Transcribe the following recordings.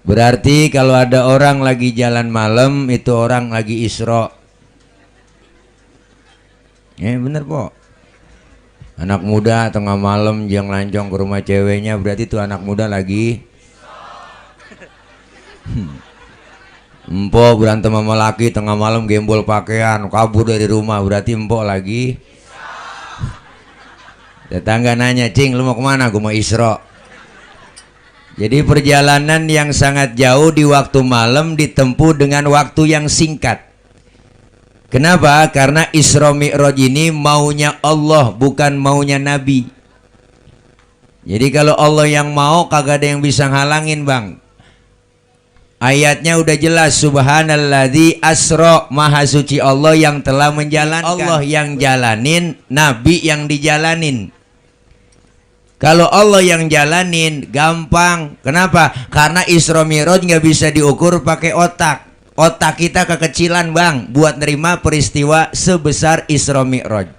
Berarti kalau ada orang lagi jalan malam itu orang lagi Isra. Ya bener po. Anak muda tengah malam jang lancong ke rumah ceweknya, berarti itu anak muda lagi Empok berantem sama laki tengah malam gembol pakaian kabur dari rumah, berarti empok lagi. Tetangga nanya, cing lu mau kemana? Gue mau Isra. Jadi perjalanan yang sangat jauh di waktu malam ditempuh dengan waktu yang singkat. Kenapa? Karena Isra Mi'raj ini maunya Allah, bukan maunya Nabi. Jadi kalau Allah yang mau, kagak ada yang bisa halangin bang. Ayatnya udah jelas, subhanalladzi asra, maha suci Allah yang telah menjalankan. Allah yang jalanin, Nabi yang dijalanin. Kalau Allah yang jalanin gampang. Kenapa? Karena Isra Mi'raj nggak bisa diukur pakai otak. Otak kita kekecilan bang buat nerima peristiwa sebesar Isra Mi'raj.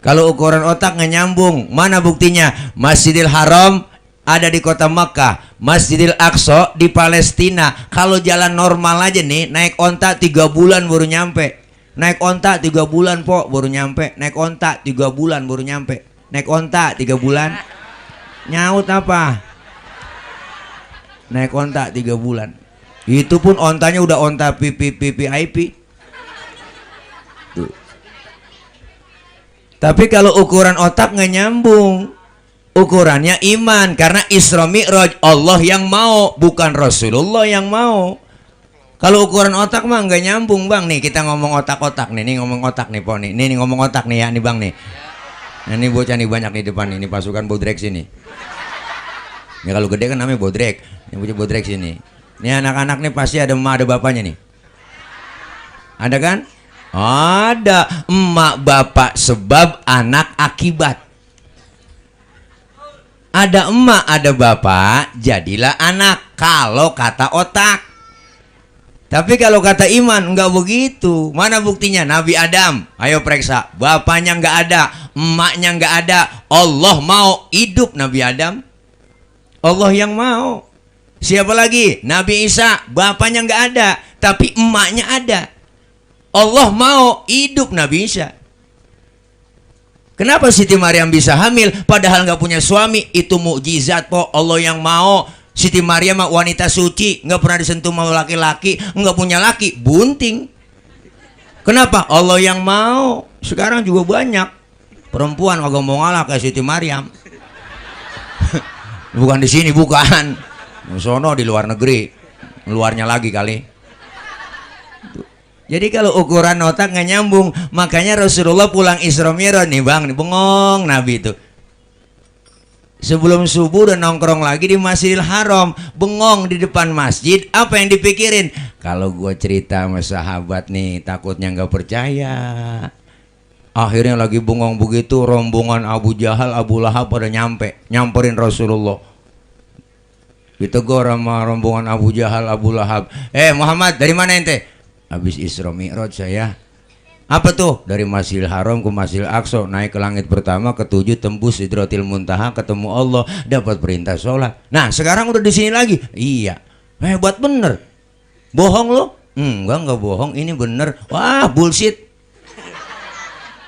Kalau ukuran otak nggak nyambung, mana buktinya? Masjidil Haram ada di kota Makkah, Masjidil Aqsa di Palestina. Kalau jalan normal aja nih, naik onta 3 bulan baru nyampe. Naik onta 3 bulan po baru nyampe. Naik onta 3 bulan baru nyampe. Naik onta 3 bulan. Nyaut apa? Naik onta 3 bulan. Itu pun ontanya udah onta VIP. Tuh. Tapi kalau ukuran otak nggak nyambung. Ukurannya iman, karena Isra Mi'raj Allah yang mau, bukan Rasulullah yang mau. Kalau ukuran otak mah nggak nyambung bang. Nih kita ngomong otak-otak nih, ngomong otak nih po nih. Nih ngomong otak nih ya nih bang nih. Nah, ini bocah nih banyak nih depan ini pasukan bodrek sini. Ya kalau gede kan namanya bodrek. Ini bocah bodrek sini. Ini anak-anak nih pasti ada emak ada bapaknya nih. Ada kan? Ada emak bapak sebab anak akibat. Ada emak ada bapak jadilah anak kalau kata otak. Tapi kalau kata iman enggak begitu. Mana buktinya? Nabi Adam, ayo periksa. Bapaknya enggak ada, emaknya enggak ada. Allah mau hidup Nabi Adam. Allah yang mau. Siapa lagi? Nabi Isa, bapaknya enggak ada, tapi emaknya ada. Allah mau hidup Nabi Isa. Kenapa Siti Maryam bisa hamil padahal nggak punya suami? Itu mukjizat po. Allah yang mau. Siti Maryam wanita suci, nggak pernah disentuh sama laki-laki, nggak punya laki, bunting. Kenapa? Allah yang mau. Sekarang juga banyak perempuan kagak mau ngalah kayak Siti Maryam. Bukan di sini, bukan. Sono di luar negeri, luarnya lagi kali. Jadi kalau ukuran otak nggak nyambung, makanya Rasulullah pulang Isra Mi'raj nih bang, nih bengong Nabi itu. Sebelum subuh udah nongkrong lagi di Masjidil Haram, bengong di depan masjid. Apa yang dipikirin? Kalau gue cerita sama sahabat nih, takutnya nggak percaya. Akhirnya lagi bengong begitu, rombongan Abu Jahal, Abu Lahab pada nyamperin Rasulullah. Ditegur sama rombongan Abu Jahal, Abu Lahab. Muhammad, dari mana ente? Habis Isra Mi'raj saya. Apa tuh? Dari Masjidil Haram ke Masjidil Aqsa, naik ke langit pertama, ke-7 tembus Sidratil Muntaha, ketemu Allah, dapat perintah sholat. Nah sekarang udah di sini lagi. Iya, hebat bener. Bohong lo? Enggak bohong, ini bener. Wah bullshit.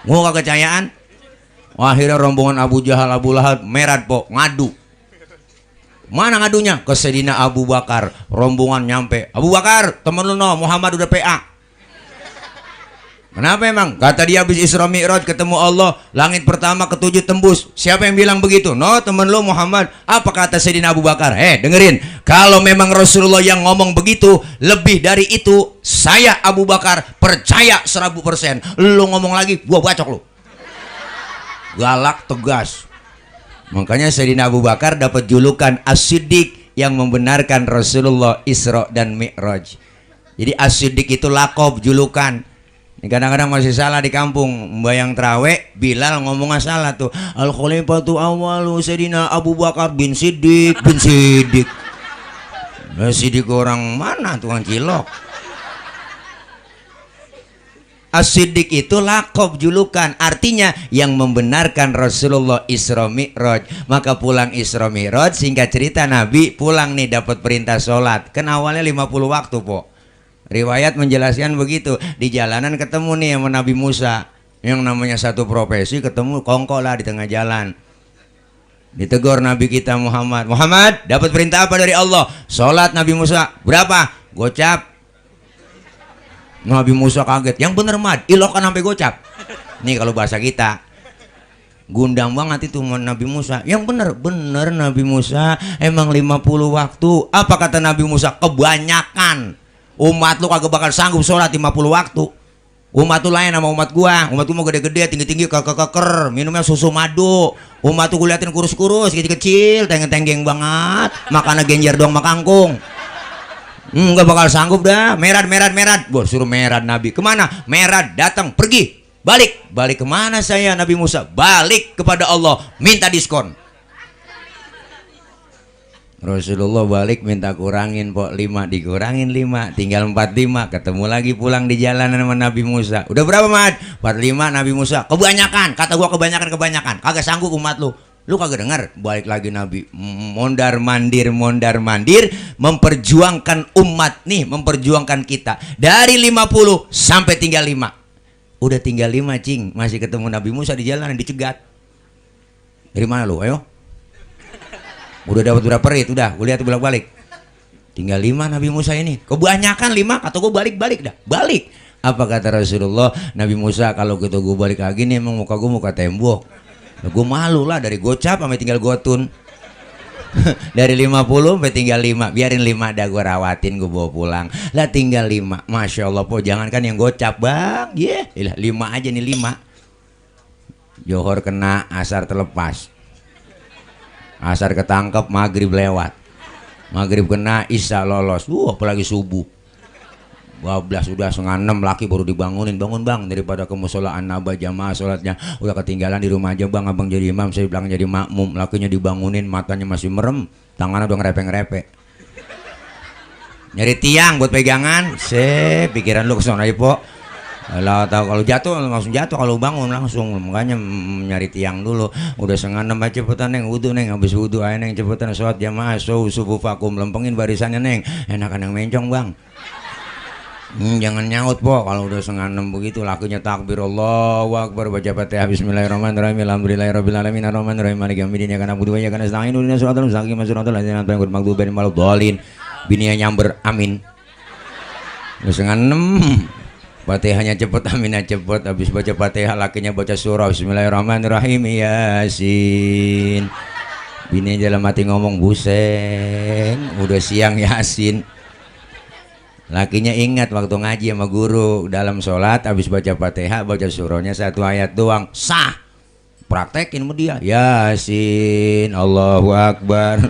Gua gak kecayaan. Akhirnya rombongan Abu Jahal, Abu Lahab merat po, ngadu. Mana ngadunya? Ke Sayyidina Abu Bakar. Rombongan nyampe. Abu Bakar, temen lu no, Muhammad udah PA. Kenapa emang? Kata dia habis Isra Mi'raj ketemu Allah, langit pertama ke-7 tembus. Siapa yang bilang begitu? No, temen lu Muhammad. Apa kata Sayyidina Abu Bakar? Dengerin. Kalau memang Rasulullah yang ngomong begitu, lebih dari itu, saya Abu Bakar percaya 1000%. Lu ngomong lagi, gua bacok lu. Galak, tegas. Makanya Sayyidina Abu Bakar dapat julukan As-Siddiq yang membenarkan Rasulullah Isra dan Mi'raj. Jadi As-Siddiq itu lakob, julukan. Kadang-kadang masih salah di kampung, membayang terawih, Bilal ngomongnya salah tuh. Al-Khalifatu awalu Sayyidina Abu Bakar bin Siddiq, bin Siddiq. Siddiq orang mana tukang cilok? As-Siddiq itu lakob, julukan, artinya yang membenarkan Rasulullah Isra Mi'raj. Maka pulang Isra Mi'raj, singkat cerita Nabi pulang nih dapat perintah sholat. Kan awalnya 50 waktu po. Riwayat menjelaskan begitu. Di jalanan ketemu nih sama Nabi Musa. Yang namanya satu profesi, ketemu kongko lah di tengah jalan. Ditegur Nabi kita Muhammad, Muhammad dapat perintah apa dari Allah? Sholat. Nabi Musa, berapa? Gocap. Nabi Musa kaget, yang bener Mad, ilokan sampai gocap. Nih kalau bahasa kita, gundam banget itu Nabi Musa. Yang bener Nabi Musa, emang 50 waktu. Apa kata Nabi Musa? Kebanyakan. Umat lu kagak bakal sanggup sholat 50 waktu. Umat tuh lain sama umat gua mau gede-gede, tinggi-tinggi, keker, minumnya susu madu. Umat tuh gua liatin kurus-kurus, kecil-kecil, tenggeng banget, makannya genjer doang sama kangkung. Nggak bakal sanggup dah. Merad. Bos suruh merad Nabi. Kemana? Merad, datang, pergi, balik kemana saya Nabi Musa? Balik kepada Allah, minta diskon. Rasulullah balik minta kurangin po 5, dikurangin 5, tinggal 45. Ketemu lagi pulang di jalanan sama Nabi Musa. Udah berapa Mat? 45. Nabi Musa, kebanyakan. Kata gua kebanyakan. Kagak sanggup umat lu. Lu kagak dengar? Balik lagi Nabi, mondar mandir, memperjuangkan umat nih, memperjuangkan kita dari 50 sampai tinggal 5. Udah tinggal 5 cing, masih ketemu Nabi Musa di jalanan, dicegat. Dari mana lu? Ayo. Udah dapat berapa rit? Udah, gue lihat bolak-balik. Tinggal 5 Nabi Musa ini. Kebanyakan 5, kata gue balik dah. Balik. Apa kata Rasulullah? Nabi Musa, kalau gitu gue balik lagi nih, emang muka gue muka tembok. Nah, gue malu lah, dari gocap sampai tinggal gotun. Dari 50 sampai tinggal 5. Biarin 5 dah, gue rawatin, gue bawa pulang. Lah tinggal 5. Masya Allah po, jangankan yang gocap bang. 5 aja nih 5. Johor kena, asar terlepas. Asar ketangkep, maghrib lewat. Maghrib kena, isya lolos. Apalagi subuh. 12 sudah 5:30 laki baru dibangunin. Bangun bang, daripada ke musolaan nambah jamaah sholatnya udah ketinggalan di rumah aja bang, abang jadi imam, saya bilang jadi makmum. Lakinya dibangunin, matanya masih merem, tangannya udah ngerepe-ngerepe, nyari tiang buat pegangan. Pikiran lu kesana aja po. Lah tahu kalau jatuh langsung jatuh, kalau bangun langsung. Makanya nyari tiang dulu. Udah 5:30 aja cepetan neng, wudu neng, habis wudu aja neng cepetan sholat jamaah, subuh vakum, lempengin barisannya neng. Enakan yang mencong bang. Jangan nyaut po, kalau udah 5:30 begitu lakunya takbir Allahu Akbar, baca Fatihah, bismillahirrahmanirrahim, alhamdulillahirabbil alamin, arrahmanirrahim, maliki yaumiddin, iyyaka na'budu wa iyyaka nasta'in, ihdinas siratal mustaqim, siratal ladzina an'amta 'alaihim ghairil maghdubi 'alaihim waladdallin. Bininya nyamber, amin. Udah 5:30, Fatihahnya cepet, aminnya cepet. Habis baca Fatihah lakinya baca surah bismillahirrahmanirrahim, Yasin. Bininya dalam hati ngomong, buseng, udah siang Yasin. Lakinya ingat waktu ngaji sama guru dalam sholat, habis baca Fatihah, baca surahnya 1 ayat doang, sah. Praktekin sama dia, Yasin, Allahu Akbar.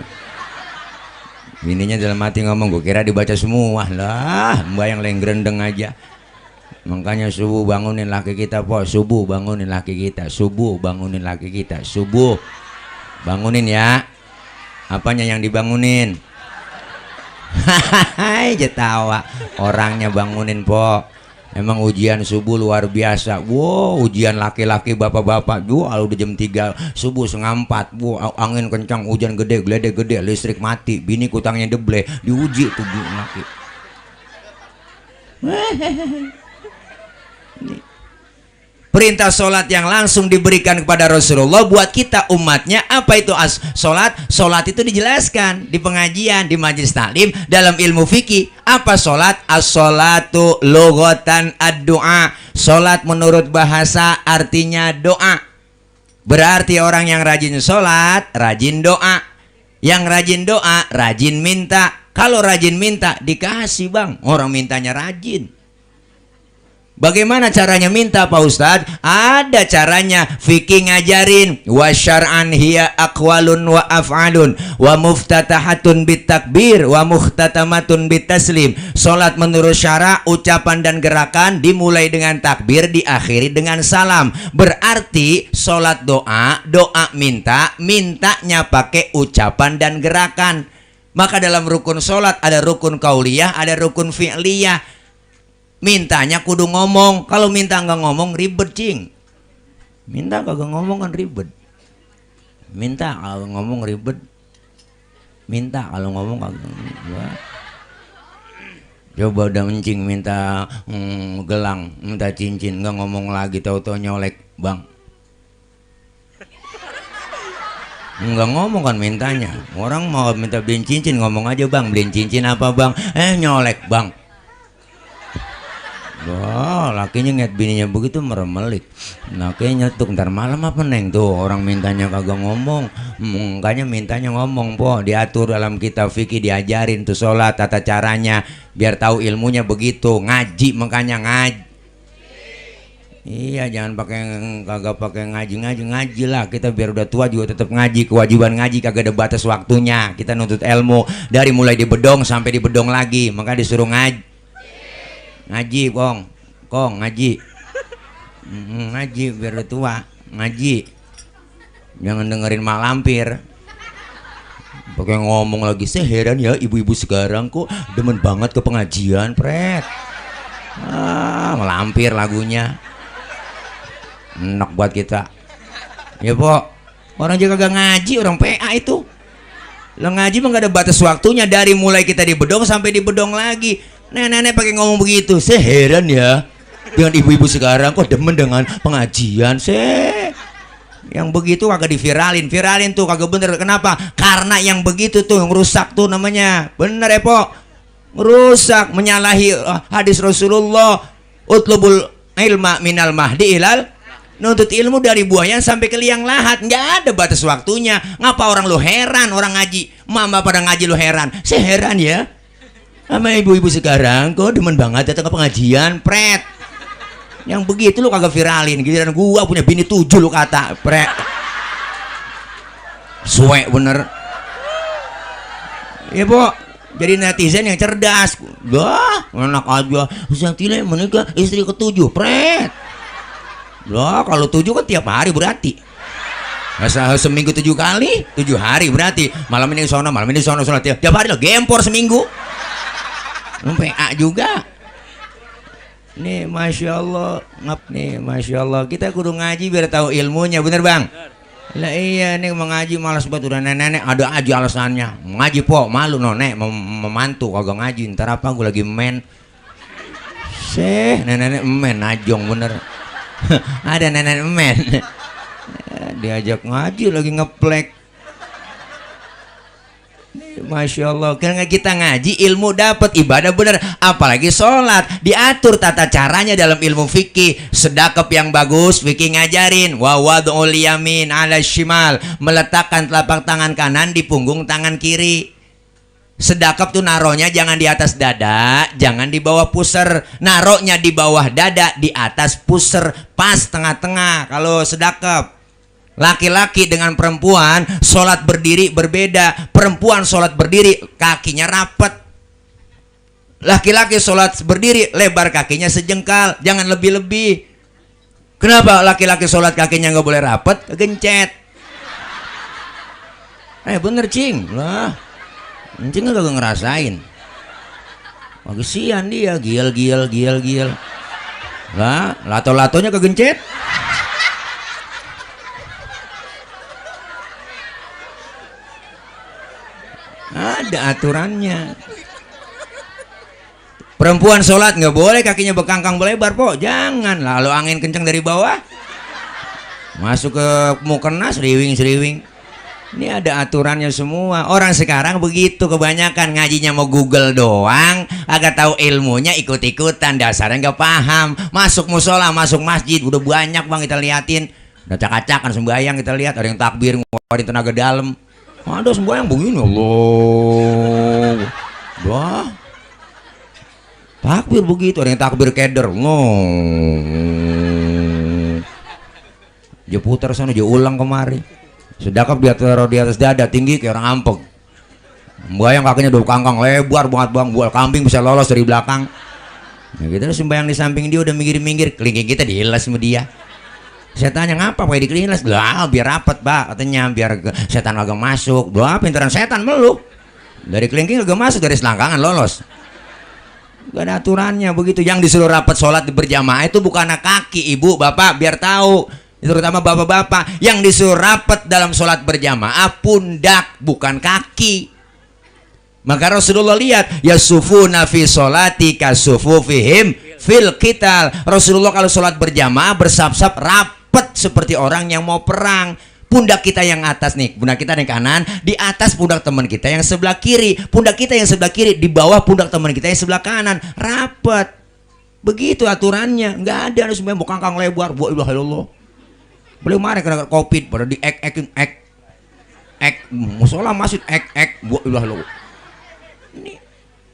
Bininya dalam hati ngomong, gue kira dibaca semua lah, mbak yang lenggerendeng aja. Makanya subuh bangunin laki kita po, subuh bangunin laki kita, subuh bangunin laki kita, subuh bangunin ya. Apanya yang dibangunin? Hahaha, jetawa orangnya bangunin po. Emang ujian subuh luar biasa. Wow, ujian laki-laki bapak-bapak. Kalau udah jam 3 subuh 3:30, angin kencang, hujan gede, geledek gede, listrik mati, bini kutangnya deble, diuji tuh laki. Perintah sholat yang langsung diberikan kepada Rasulullah buat kita umatnya. Apa itu sholat? Sholat itu dijelaskan di pengajian, di majelis taklim, dalam ilmu fikih. Apa sholat? As-sholatu logotan ad-doa. Sholat menurut bahasa artinya doa. Berarti orang yang rajin sholat, rajin doa. Yang rajin doa, rajin minta. Kalau rajin minta, dikasih bang. Orang mintanya rajin. Bagaimana caranya minta Pak Ustadz? Ada caranya, fikih ngajarin. Wa syar'an hiya aqwalun wa af'alun wa muftatahatun bitakbir wa muhtatamatun bitaslim. Salat menurut syara, ucapan dan gerakan dimulai dengan takbir, diakhiri dengan salam. Berarti salat doa, doa minta, mintanya pakai ucapan dan gerakan. Maka dalam rukun salat ada rukun qauliyah, ada rukun fi'liyah. Mintanya kudu ngomong. Kalau minta nggak ngomong ribet, cing. Minta kagak ngomong kan ribet. Minta kalau ngomong ribet. Minta kalau ngomong kagak. Coba udah mencing minta gelang, minta cincin, nggak ngomong lagi, tahu-tahu nyolek, bang. Nggak ngomong kan mintanya. Orang mau minta beliin cincin ngomong aja, bang, beliin cincin apa bang? Nyolek bang. Wah, lakinya ngeliat bininya begitu meremelik. Lakinya nyetuk, ntar malam apa neng tuh orang mintanya kagak ngomong. Makanya mintanya ngomong po. Diatur dalam kitab fikih, diajarin tuh sholat tata caranya biar tahu ilmunya begitu. Ngaji makanya ngaji. Iya, jangan kagak pakai ngaji lah. Kita biar udah tua juga tetap ngaji. Kewajiban ngaji kagak ada batas waktunya. Kita nuntut ilmu dari mulai di bedong sampai di bedong lagi. Maka disuruh ngaji. Ngaji kong ngaji. Ngaji biar udah tua. Ngaji. Jangan dengerin mak lampir. Pakai ngomong lagi. Saya heran ya ibu-ibu sekarang kok demen banget ke pengajian, pret. Melampir lagunya. Enak buat kita. Ya po, orang juga kagak ngaji, orang PA itu. Lo ngaji mah gak ada batas waktunya. Dari mulai kita di bedong sampai di bedong lagi. Nenek-nenek pakai ngomong begitu. Saya heran ya dengan ibu-ibu sekarang kok demen dengan pengajian. Yang begitu kagak diviralin. Viralin tuh kagak bener. Kenapa? Karena yang begitu tuh yang rusak tuh namanya. Bener ya po, ngerusak, menyalahi hadis Rasulullah. Utlubul ilma minal mahdi ilal. Nuntut ilmu dari buayan sampai ke liang lahat. Nggak ada batas waktunya. Ngapa orang lu heran orang ngaji? Mama pada ngaji lu heran. Saya heran ya sama ibu-ibu sekarang kok demen banget datang ke pengajian, pret. Yang begitu lu kagak viralin. Giliran gua punya bini 7 lu kata, pret. Suwe bener. Ya po, jadi netizen yang cerdas. Wah, enak aja. Santile menikah istri ke-7, pret. Loh, kalau 7 kan tiap hari berarti. Seminggu 7 kali, 7 hari berarti. Malam ini sono, malam ini sono, tiap hari lo gempor seminggu. PA juga. Nih masya Allah, nih masya Allah. Kita kudu ngaji biar tahu ilmunya, bener bang? Lah iya, nih mau ngaji malas banget udah nenek ada aja alasannya. Ngaji po, malu nonek memantu kagak ngaji. Ntar apa gue lagi men. Nenek men najong bener. Ada nenek men. Diajak ngaji lagi ngeplek. Masya Allah, karena kita ngaji ilmu dapat, ibadah bener, apalagi sholat diatur tata caranya dalam ilmu fikih. Sedekap yang bagus fikih ngajarin, wa wad'ul yamin ala shimal, meletakkan telapak tangan kanan di punggung tangan kiri. Sedekap tuh naronya jangan di atas dada, jangan di bawah pusar. Naronya di bawah dada, di atas pusar, pas tengah-tengah kalau sedekap. Laki-laki dengan perempuan sholat berdiri berbeda. Perempuan sholat berdiri kakinya rapet. Laki-laki sholat berdiri lebar kakinya sejengkal, jangan lebih-lebih. Kenapa laki-laki sholat kakinya nggak boleh rapet? Kegencet. Bener cing lah. Cing nggak ngerasain. Kesian dia, giel. Lah, lato-latonya kegencet. Ada aturannya. Perempuan sholat nggak boleh kakinya bekangkang melebar po, jangan. Lalu angin kencang dari bawah masuk ke mukena seriwing. Ini ada aturannya semua. Orang sekarang begitu kebanyakan ngajinya mau Google doang, agak tahu ilmunya ikut-ikutan, dasarnya nggak paham. Masuk musola, masuk masjid udah banyak bang kita liatin. Udah acak-acakan sembahyang kita lihat, ada yang takbir ngeluarin tenaga dalam. Ada sembahyang begini, Allah. Wah. Takbir begitu, ada yang takbir keder. Dia putar sana, dia ulang kemari. Sedekap dia taruh di atas dada tinggi kayak orang ampek. Sembahyang kakinya udah kangkang lebar banget bang, buat kambing bisa lolos dari belakang. Nah, kita sembahyang di samping dia udah minggir-minggir, kelingking kita dihilas sama dia. Saya tanya ngapa pakai dikelilas? Lah biar rapet pak katanya, biar setan agak masuk. Doa pintaran setan meluk. Dari kelingking agak masuk, dari selangkangan lolos. Gak ada aturannya begitu. Yang disuruh rapat sholat berjamaah itu bukan kaki, ibu, bapak, biar tahu. Terutama bapak-bapak. Yang disuruh rapat dalam sholat berjamaah pundak, bukan kaki. Maka Rasulullah lihat, yasufuna fi sholati kasufufihim fil qital. Rasulullah kalau sholat berjamaah bersap-sap rapat seperti orang yang mau perang. Pundak kita yang atas nih, pundak kita yang kanan, di atas pundak teman kita yang sebelah kiri. Pundak kita yang sebelah kiri di bawah pundak teman kita yang sebelah kanan. Rapat. Begitu aturannya. Nggak ada semuanya mau kangkang lebar. Wa ilaha illallah. Beliau marah karena covid pada di ek musola masjid ek wa ilaha illallah. Ini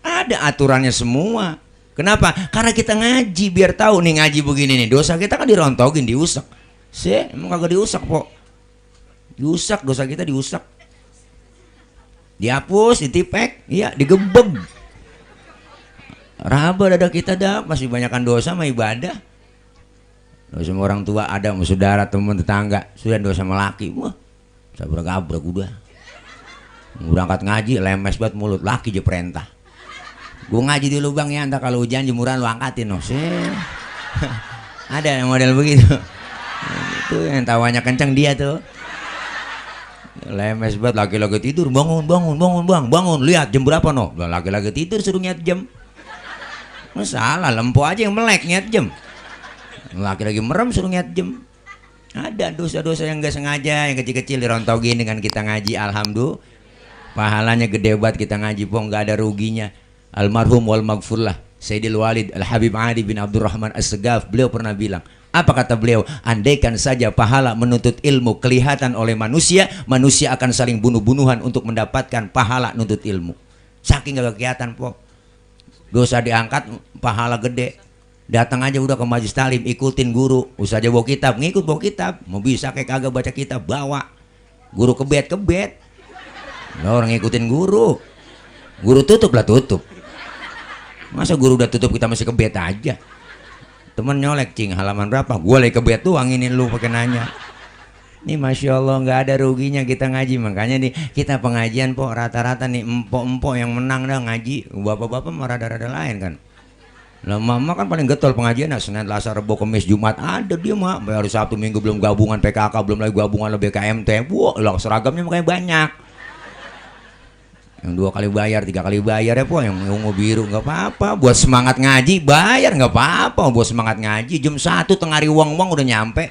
ada aturannya semua. Kenapa? Karena kita ngaji biar tahu nih, ngaji begini nih. Dosa kita kan dirontogin, diusak. Sih, emang kagak diusak, Pok. Diusak, dosa kita diusak, dihapus, ditipek, iya, digebeb. Raba dada kita dah, masih banyakkan dosa sama ibadah. Dosa sama orang tua ada, sama saudara, teman, tetangga. Sudah dosa sama laki, wah, sabrak-abrak udah. Berangkat ngaji, lemes banget mulut, laki aja perintah. Gue ngaji di lubang ya, entah kalau hujan jemuran lu angkatin, no. Ada yang model begitu. Itu yang tawanya kenceng dia tuh. Lemes banget, laki-laki tidur, bangun lihat jam berapa, no. Laki-laki tidur suruh nyiat jam. Masalah lempo aja yang melek nyiat jam. Laki-laki merem suruh nyiat jam. Ada dosa-dosa yang gak sengaja, yang kecil-kecil dirontogin dengan kita ngaji. Alhamdulillah pahalanya gede banget kita ngaji, pong gak ada ruginya. Almarhum wal maghfurlah Sayyidil Walid Al Habib Adi bin Abdurrahman As-Segaf, beliau pernah bilang, apa kata beliau? Andaikan saja pahala menuntut ilmu kelihatan oleh manusia, manusia akan saling bunuh-bunuhan untuk mendapatkan pahala nuntut ilmu. Saking gak kelihatan, Pok. Dosa diangkat, pahala gede. Datang aja udah ke majelis talim, ikutin guru. Usah aja bawa kitab, ngikut bawa kitab. Mau bisa kayak kagak baca kitab, bawa. Guru kebet. Nah, orang ngikutin guru. Guru tutup lah tutup. Masa guru udah tutup kita masih kebet aja? Temen nyolek, cing, halaman berapa? Gue lagi kebet tuh, anginin lu pakai nanya. Ini Masya Allah nggak ada ruginya kita ngaji. Makanya nih kita pengajian, Pok, rata-rata nih empok-empok yang menang dah ngaji. Bapak-bapak mah rada-rada lain kan. Lah mama kan paling getol pengajian, nah, Senin, Selasa, Rabu, Kamis, Jumat ada dia mah. Baru Sabtu Minggu belum gabungan PKK, belum lagi gabungan lebih KMT. Wah, lah seragamnya makanya banyak. Yang 2 kali bayar, 3 kali bayar ya, Pok. Yang ungu biru nggak apa-apa. Buat semangat ngaji bayar nggak apa-apa. Buat semangat ngaji jam 1 tengah hari uang udah nyampe.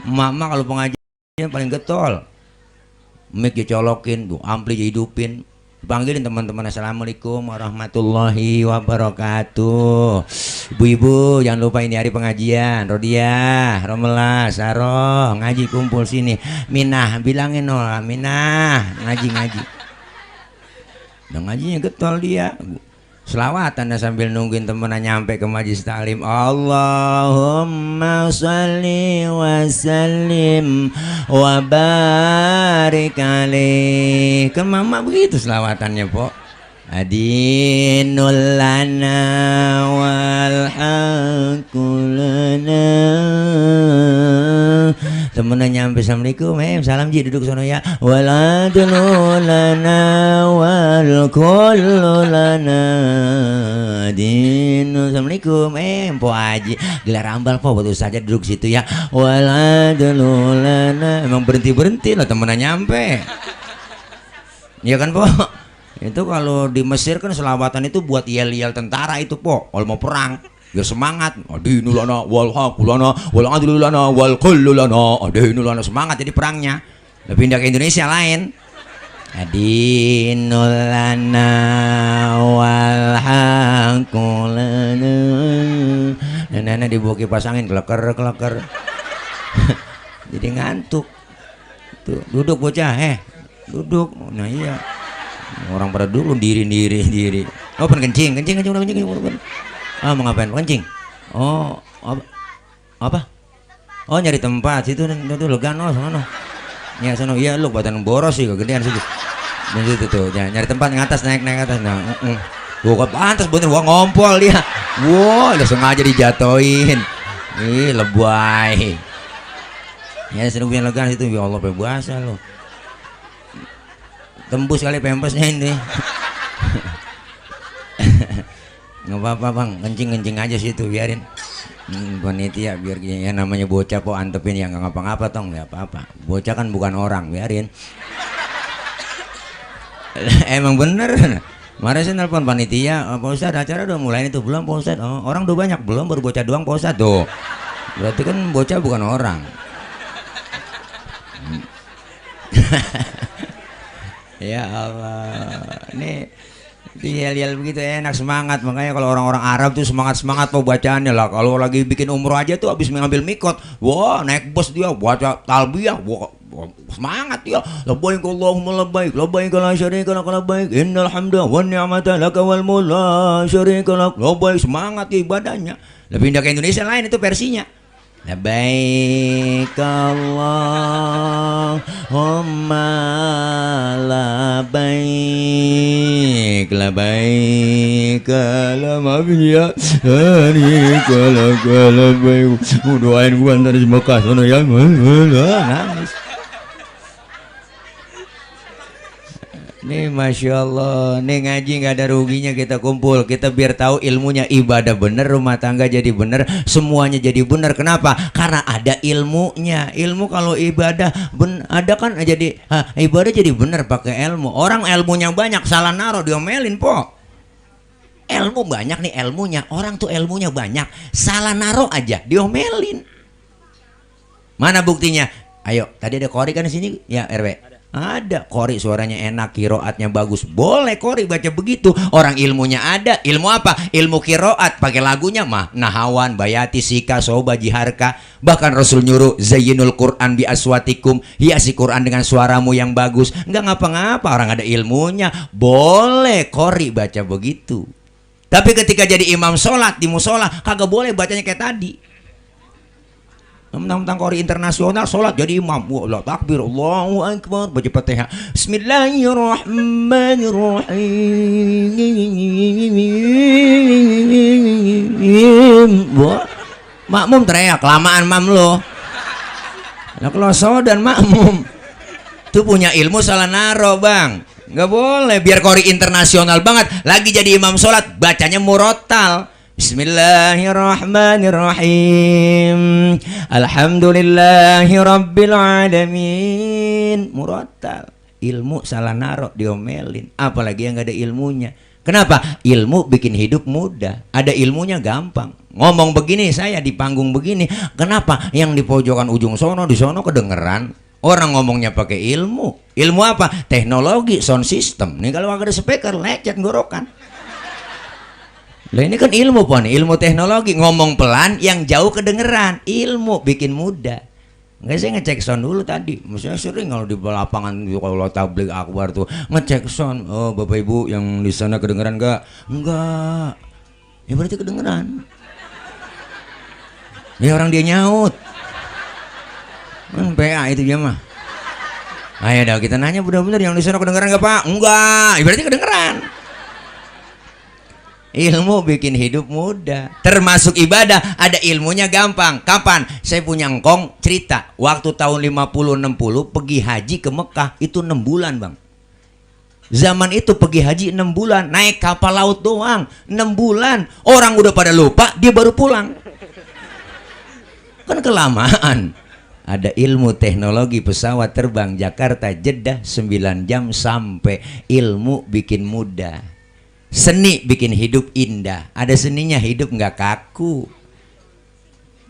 Mama kalau pengajian paling getol. Mic dicolokin, tuh ampli dihidupin. Panggilin teman-teman, assalamualaikum warahmatullahi wabarakatuh. Ibu-ibu jangan lupa ini hari pengajian. Rodiah, Romelah, Saroh, ngaji kumpul sini. Minah bilangin, no, Minah ngaji. Dan ngajinya getol dia. Selawatan sambil nungguin temennya nyampe ke majlis taklim. Allahumma sholli wa sallim wa barik alaih. Kan mama begitu selawatannya, Pok. Adinul lana wal haqqu lana. Temennya nyampe, assalamualaikum, salam ji, duduk sono ya. Waladul lana wal kullu lana dinul. Assalamualaikum, Mpok Haji, gelar ambal, Pok, betul saja duduk situ ya. Waladul lana. Emang berhenti lah temennya nyampe. Iya kan, Pok? Itu kalau di Mesir kan selawatan itu buat yel-yel tentara itu, Pok. Kalau mau perang biar semangat. Adinul lana wal haqqu lana wal adlu lana wal kullu lana. Adinul lana, semangat jadi perangnya. Udah pindah ke Indonesia lain. Adinul lana wal haqqu lana. Nenek dibawa kipas angin kleker. Jadi ngantuk. Tuh, duduk bocah, duduk. Nah iya. Orang pada dulu diri. Oh, kencing. Ah, mau ngapain? Kencing. Oh, apa? Oh, nyari tempat situ tuh Legano sono. Ya sono, iya lu buatan boros sih kegedean situ. Dan situ tuh, nyari tempat yang atas, naik atas. Nah, gua pantas bener gua ngompol dia. Wah, udah sengaja dijatoin. Ih, lebay. Ya sering punya Legano situ, ya Allah puasa lo. Tembus kali pempesnya ini. Nggak apa-apa bang, kencing aja situ biarin. Panitia biar ya namanya bocah po antepin yang nggak ngapa-ngapa tong, nggak apa-apa. Bocah kan bukan orang, biarin. Emang bener. Kemarin saya nelpon panitia, Pak Ustadz acara udah mulai itu belum Pak Ustadz? Oh, orang udah banyak belum, baru bocah doang Pak Ustadz tuh. Berarti kan bocah bukan orang. Ya Allah, ini yel-yel begitu enak, semangat. Makanya kalau orang-orang Arab tuh semangat-semangat mau bacaannya lah. Kalau lagi bikin umroh aja tuh habis mengambil mikot, wah naik bus dia baca talbiyah, wah semangat ya. Labbaik Allahumma labbaik, labbaik la syarika lak labbaik, innal hamda wan ni'mata lak wal mulk la syarika lak. Labbaik, semangat ya ibadahnya. Lebih pindah ke Indonesia lain itu versinya. Labbaik Allahumma labbaik, labbaik la mafia syarika lak labbaik. Doain gua ntar di Mekah sono ya, nangis. Nih Masya Allah, nih ngaji nggak ada ruginya kita kumpul. Kita biar tahu ilmunya, ibadah bener, rumah tangga jadi bener, semuanya jadi bener. Kenapa? Karena ada ilmunya. Ilmu kalau ibadah ada kan jadi ibadah jadi bener pakai ilmu. Orang ilmunya banyak salah naruh diomelin po. Ilmu banyak nih ilmunya, orang tuh ilmunya banyak salah naruh aja diomelin. Mana buktinya? Ayo, tadi ada Kori kan di sini ya RW. Ada Kori suaranya enak, kiroatnya bagus, boleh Kori baca begitu. Orang ilmunya ada. Ilmu apa? Ilmu kiroat, pakai lagunya mah nahawan, bayati, sika, soba, jiharka. Bahkan Rasul nyuruh zayyinul Quran bi aswatikum, hiasi Quran dengan suaramu yang bagus. Enggak ngapa-ngapa, orang ada ilmunya, boleh Kori baca begitu. Tapi ketika jadi imam sholat di musola kagak boleh bacanya kayak tadi. Tentang Kori internasional sholat jadi imam, wah takbir Allahu Akbar, baca Fatihah, Bismillahirrahmanirrahim. Wah, makmum teriak, kelamaan mam lo. Nah kalau dan makmum tuh punya ilmu salah naro bang, nggak boleh. Biar Kori internasional banget, lagi jadi imam sholat bacanya murotal. Bismillahirrahmanirrahim. Alhamdulillahi rabbil alamin. Murattal. Ilmu salah naro diomelin. Apalagi yang gak ada ilmunya. Kenapa? Ilmu bikin hidup mudah. Ada ilmunya gampang. Ngomong begini saya di panggung begini. Kenapa? Yang di pojokan ujung sono di sono kedengeran. Orang ngomongnya pakai ilmu. Ilmu apa? Teknologi, sound system. Nih kalau ada speaker lecet ngorokan. Lah ini kan ilmu pon, ilmu teknologi, ngomong pelan yang jauh kedengeran. Ilmu bikin mudah. Enggak, saya ngecek sound dulu tadi. Maksudnya sering kalau di lapangan kalau tabligh akbar tuh ngecek sound. Oh, Bapak Ibu yang di sana kedengeran enggak? Enggak. Ya berarti kedengeran. Ya orang dia nyaut. PA itu dia mah. Ayo dah kita nanya benar-benar yang di sana kedengeran enggak, Pak? Enggak. Ya berarti kedengeran. Ilmu bikin hidup mudah, termasuk ibadah. Ada ilmunya gampang. Kapan? Saya punya engkong cerita waktu tahun 50-60 pergi haji ke Mekah itu 6 bulan bang. Zaman itu pergi haji 6 bulan, naik kapal laut doang 6 bulan. Orang udah pada lupa, dia baru pulang. Kan kelamaan. Ada ilmu teknologi pesawat terbang Jakarta Jeddah 9 jam sampai. Ilmu bikin mudah. Seni bikin hidup indah. Ada seninya, hidup nggak kaku.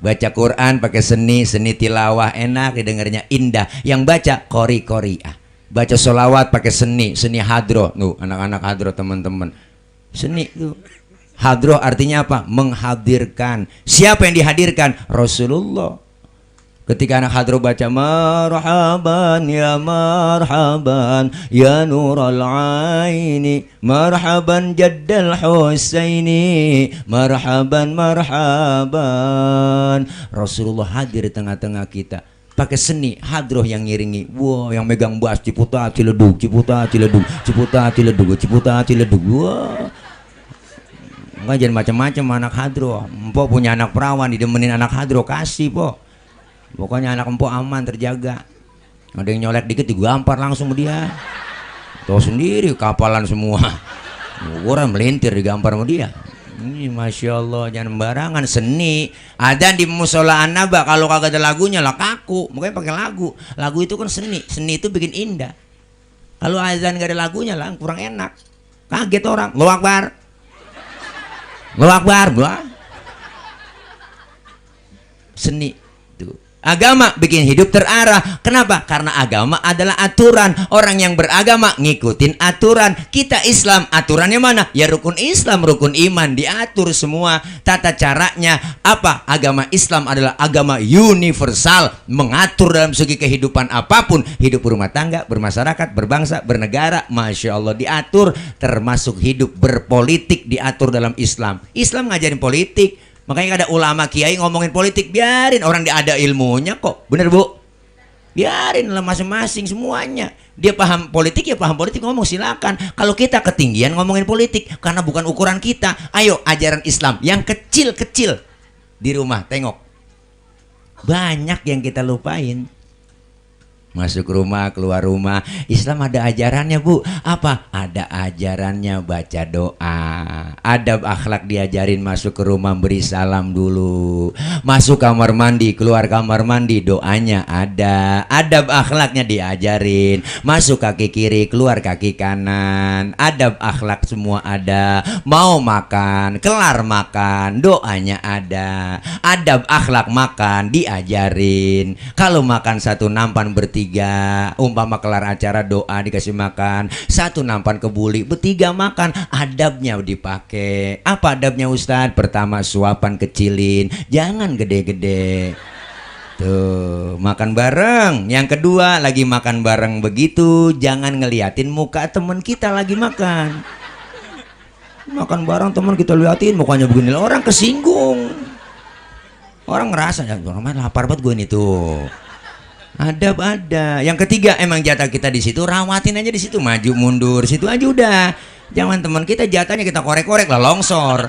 Baca Quran pakai seni, seni tilawah enak didengarnya, indah. Yang baca Qori-Qori'ah. Baca sholawat pakai seni, seni hadroh. Tuh anak-anak hadroh teman-teman. Seni tuh. Hadroh artinya apa? Menghadirkan. Siapa yang dihadirkan? Rasulullah. Ketika anak hadroh baca marhaban ya nural aini, marhaban jaddal husaini, marhaban. Rasulullah hadir di tengah-tengah kita. Pakai seni hadroh yang ngiringi. Wow, yang megang bass ciputa ciledug, ciputa ciledug, ciputa ciledug, ciputa ciledug. Wow. Enggak jangan macam-macam anak hadroh. Empok punya anak perawan didemenin anak hadroh, kasih po. Pokoknya anak empok aman, terjaga. Ada yang nyolek dikit digampar langsung sama dia. Tahu sendiri kapalan semua. Orang melintir digampar sama dia. Ini Masya Allah, jangan sembarangan. Seni ada di musola An-Naba, kalau kagak ada lagunya lah kaku, makanya pakai lagu. Lagu itu kan seni, seni itu bikin indah. Kalau azan gak ada lagunya lah kurang enak, kaget orang. Allahu Akbar, Allahu Akbar, wah. Seni tuh. Agama bikin hidup terarah. Kenapa? Karena agama adalah aturan. Orang yang beragama ngikutin aturan. Kita Islam, aturannya mana? Ya rukun Islam, rukun iman, diatur semua. Tata caranya apa? Agama Islam adalah agama universal, mengatur dalam segi kehidupan apapun. Hidup berumah tangga, bermasyarakat, berbangsa, bernegara, Masya Allah diatur. Termasuk hidup berpolitik diatur dalam Islam. Islam ngajarin politik. Makanya ada ulama kiai ngomongin politik, biarin, orang dia ada ilmunya kok, bener Bu? Biarin lah masing-masing semuanya. Dia paham politik ya paham politik, ngomong silakan. Kalau kita ketinggian ngomongin politik karena bukan ukuran kita. Ayo ajaran Islam yang kecil-kecil di rumah tengok. Banyak yang kita lupain. Masuk rumah, keluar rumah, Islam ada ajarannya Bu. Apa? Ada ajarannya baca doa. Adab akhlak diajarin, masuk ke rumah beri salam dulu. Masuk kamar mandi, keluar kamar mandi doanya ada. Adab akhlaknya diajarin. Masuk kaki kiri, keluar kaki kanan. Adab akhlak semua ada. Mau makan, kelar makan, doanya ada. Adab akhlak makan diajarin. Kalau makan satu nampan bertiga, umpama kelar acara doa dikasih makan, satu nampan kebuli, bertiga makan, adabnya dipakai. Apa adabnya Ustadz? Pertama suapan kecilin, jangan gede-gede. Tuh, makan bareng. Yang kedua, lagi makan bareng begitu, jangan ngeliatin muka temen kita lagi makan. Makan bareng teman kita liatin mukanya begini, orang kesinggung. Orang ngerasa, ya lapar banget gue nih tuh. Adab ada. Yang ketiga, emang jatah kita di situ, rawatin aja di situ, maju mundur situ aja udah. Jangan teman kita jatahnya kita korek-korek lah, longsor.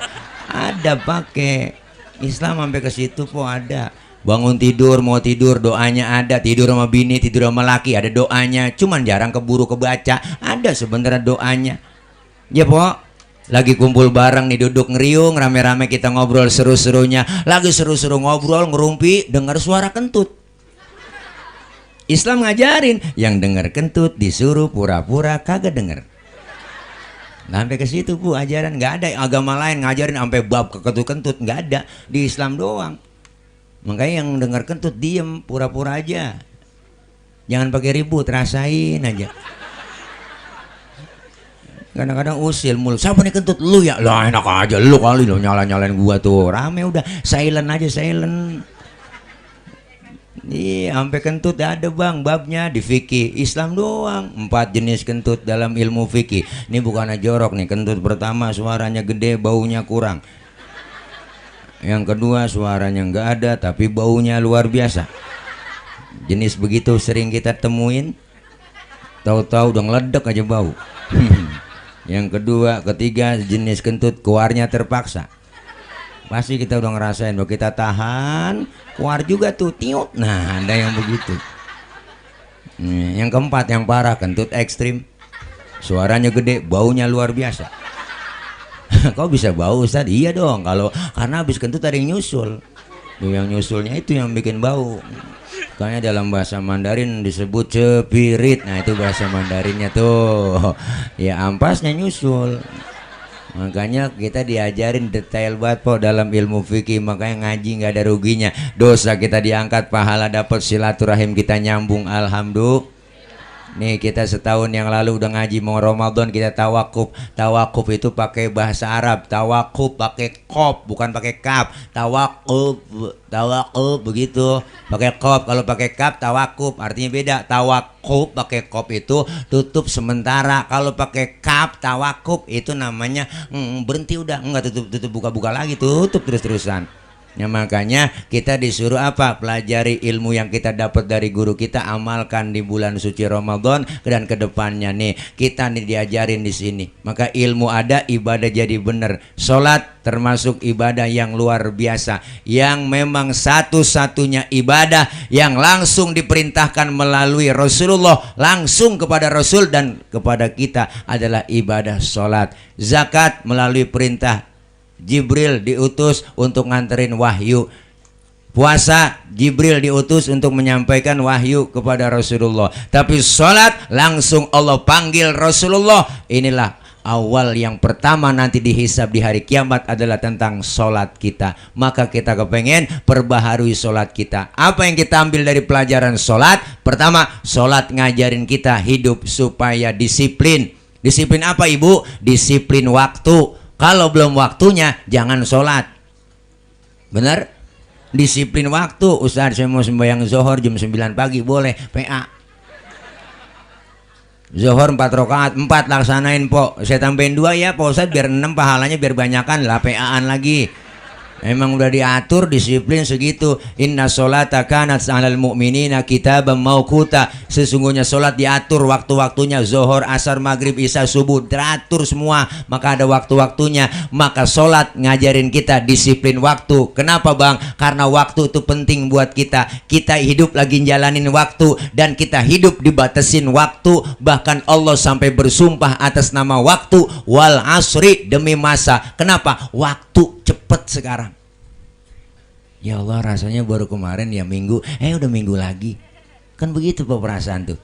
Ada pakai Islam sampai ke situ kok ada. Bangun tidur, mau tidur doanya ada. Tidur sama bini, tidur sama laki ada doanya. Cuman jarang keburu kebaca. Ada sebenarnya doanya. Ya po, lagi kumpul bareng nih, duduk ngeriung rame-rame kita ngobrol seru-serunya. Lagi seru-seru ngobrol ngerumpi, dengar suara kentut. Islam ngajarin yang denger kentut disuruh pura-pura kagak denger. Sampai ke situ Bu ajaran. Nggak ada agama lain ngajarin sampai bab ke kentut-kentut, nggak ada, di Islam doang. Makanya yang denger kentut diem, pura-pura aja, jangan pakai ribut, rasain aja. Kadang-kadang usil mulu, siapa nih kentut? Lu ya? Lah enak aja lu kali lu nyala-nyalain gua tuh. Rame udah, silent aja, silent. Iya, sampai kentut ada Bang, babnya di fikih Islam doang. 4 jenis kentut dalam ilmu fikih. Ini bukan jorok nih. Kentut pertama suaranya gede, baunya kurang. Yang kedua suaranya nggak ada tapi baunya luar biasa. Jenis begitu sering kita temuin. Tahu-tahu udah ngeledek aja bau. Yang kedua, ketiga jenis kentut keluarnya terpaksa. Pasti kita udah ngerasain bahwa kita tahan, keluar juga tuh tiup. Nah, ada yang begitu. Yang keempat yang parah, kentut ekstrim. Suaranya gede, baunya luar biasa. Kok bisa bau Ustaz? Iya dong, karena habis kentut ada yang nyusul. Tuh yang nyusulnya itu yang bikin bau. Kayaknya dalam bahasa Mandarin disebut cepirit. Nah, itu bahasa Mandarinnya tuh. Ya ampasnya nyusul. Makanya kita diajarin detail banget po dalam ilmu fikih. Makanya ngaji nggak ada ruginya. Dosa kita diangkat, pahala dapat, silaturahim kita nyambung, alhamdulillah. Nih kita setahun yang lalu udah ngaji mau Ramadan, kita tawakuf. Tawakuf itu pakai bahasa Arab. Tawakuf pakai kop, bukan pakai kap. Tawakuf, tawakuf begitu. Pakai kop. Kalau pakai kap tawakuf artinya beda. Tawakuf pakai kop itu tutup sementara. Kalau pakai kap tawakuf itu namanya berhenti udah, enggak tutup buka-buka lagi, tutup terus-terusan. Ya makanya kita disuruh apa? Pelajari ilmu yang kita dapat dari guru kita, amalkan di bulan suci Ramadan dan kedepannya nih kita nih diajarin di sini. Maka ilmu ada, ibadah jadi benar. Sholat termasuk ibadah yang luar biasa, yang memang satu-satunya ibadah yang langsung diperintahkan melalui Rasulullah langsung kepada Rasul dan kepada kita adalah ibadah sholat. Zakat melalui perintah Jibril diutus untuk nganterin wahyu. Puasa, Jibril diutus untuk menyampaikan wahyu kepada Rasulullah. Tapi sholat, langsung Allah panggil Rasulullah. Inilah awal yang pertama nanti dihisab di hari kiamat adalah tentang sholat kita. Maka kita kepengen perbaharui sholat kita. Apa yang kita ambil dari pelajaran sholat? Pertama, sholat ngajarin kita hidup supaya disiplin. Disiplin apa ibu? Disiplin waktu. Kalau belum waktunya jangan sholat. Benar? Disiplin waktu. Ustaz, saya mau sembahyang zuhur jam 9 pagi, boleh? PA zuhur 4 rakaat, 4 laksanain po. Saya tambahin 2 ya Pak Ustaz, biar 6 pahalanya, biar banyakan lah, PA-an lagi. Emang udah diatur disiplin segitu. Inna sholata kanat 'alal mu'minina kitaban mauquta. Sesungguhnya sholat diatur waktu-waktunya, zuhur, asar, maghrib, isya, subuh, teratur semua. Maka ada waktu-waktunya. Maka sholat ngajarin kita disiplin waktu. Kenapa bang? Karena waktu itu penting buat kita. Kita hidup lagi jalanin waktu, dan kita hidup dibatasin waktu. Bahkan Allah sampai bersumpah atas nama waktu, wal asri, demi masa. Kenapa? Waktu cepet sekarang. Ya Allah, rasanya baru kemarin ya minggu, udah minggu lagi. Kan begitu Pak perasaan tuh.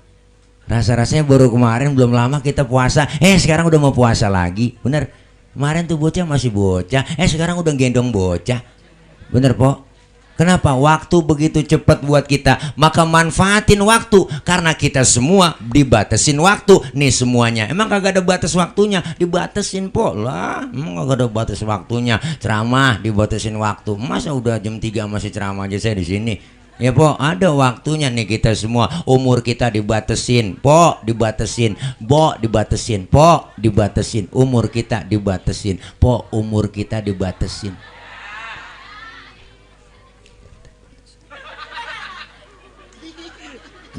Rasa-rasanya baru kemarin, belum lama kita puasa, sekarang udah mau puasa lagi. Bener. Kemarin tuh bocah masih bocah, sekarang udah gendong bocah. Bener Pak. Kenapa? Waktu begitu cepat buat kita. Maka manfaatin waktu. Karena kita semua dibatasin waktu. Nih semuanya. Emang kagak ada batas waktunya? Dibatasin po lah. Emang kagak ada batas waktunya. Ceramah dibatasin waktu. Masa udah jam 3 masih ceramah aja saya di sini? Ya po, ada waktunya nih kita semua. Umur kita dibatasin. Po, dibatasin. Bo, dibatasin. Po, dibatasin. Umur kita dibatasin. Po, umur kita dibatasin.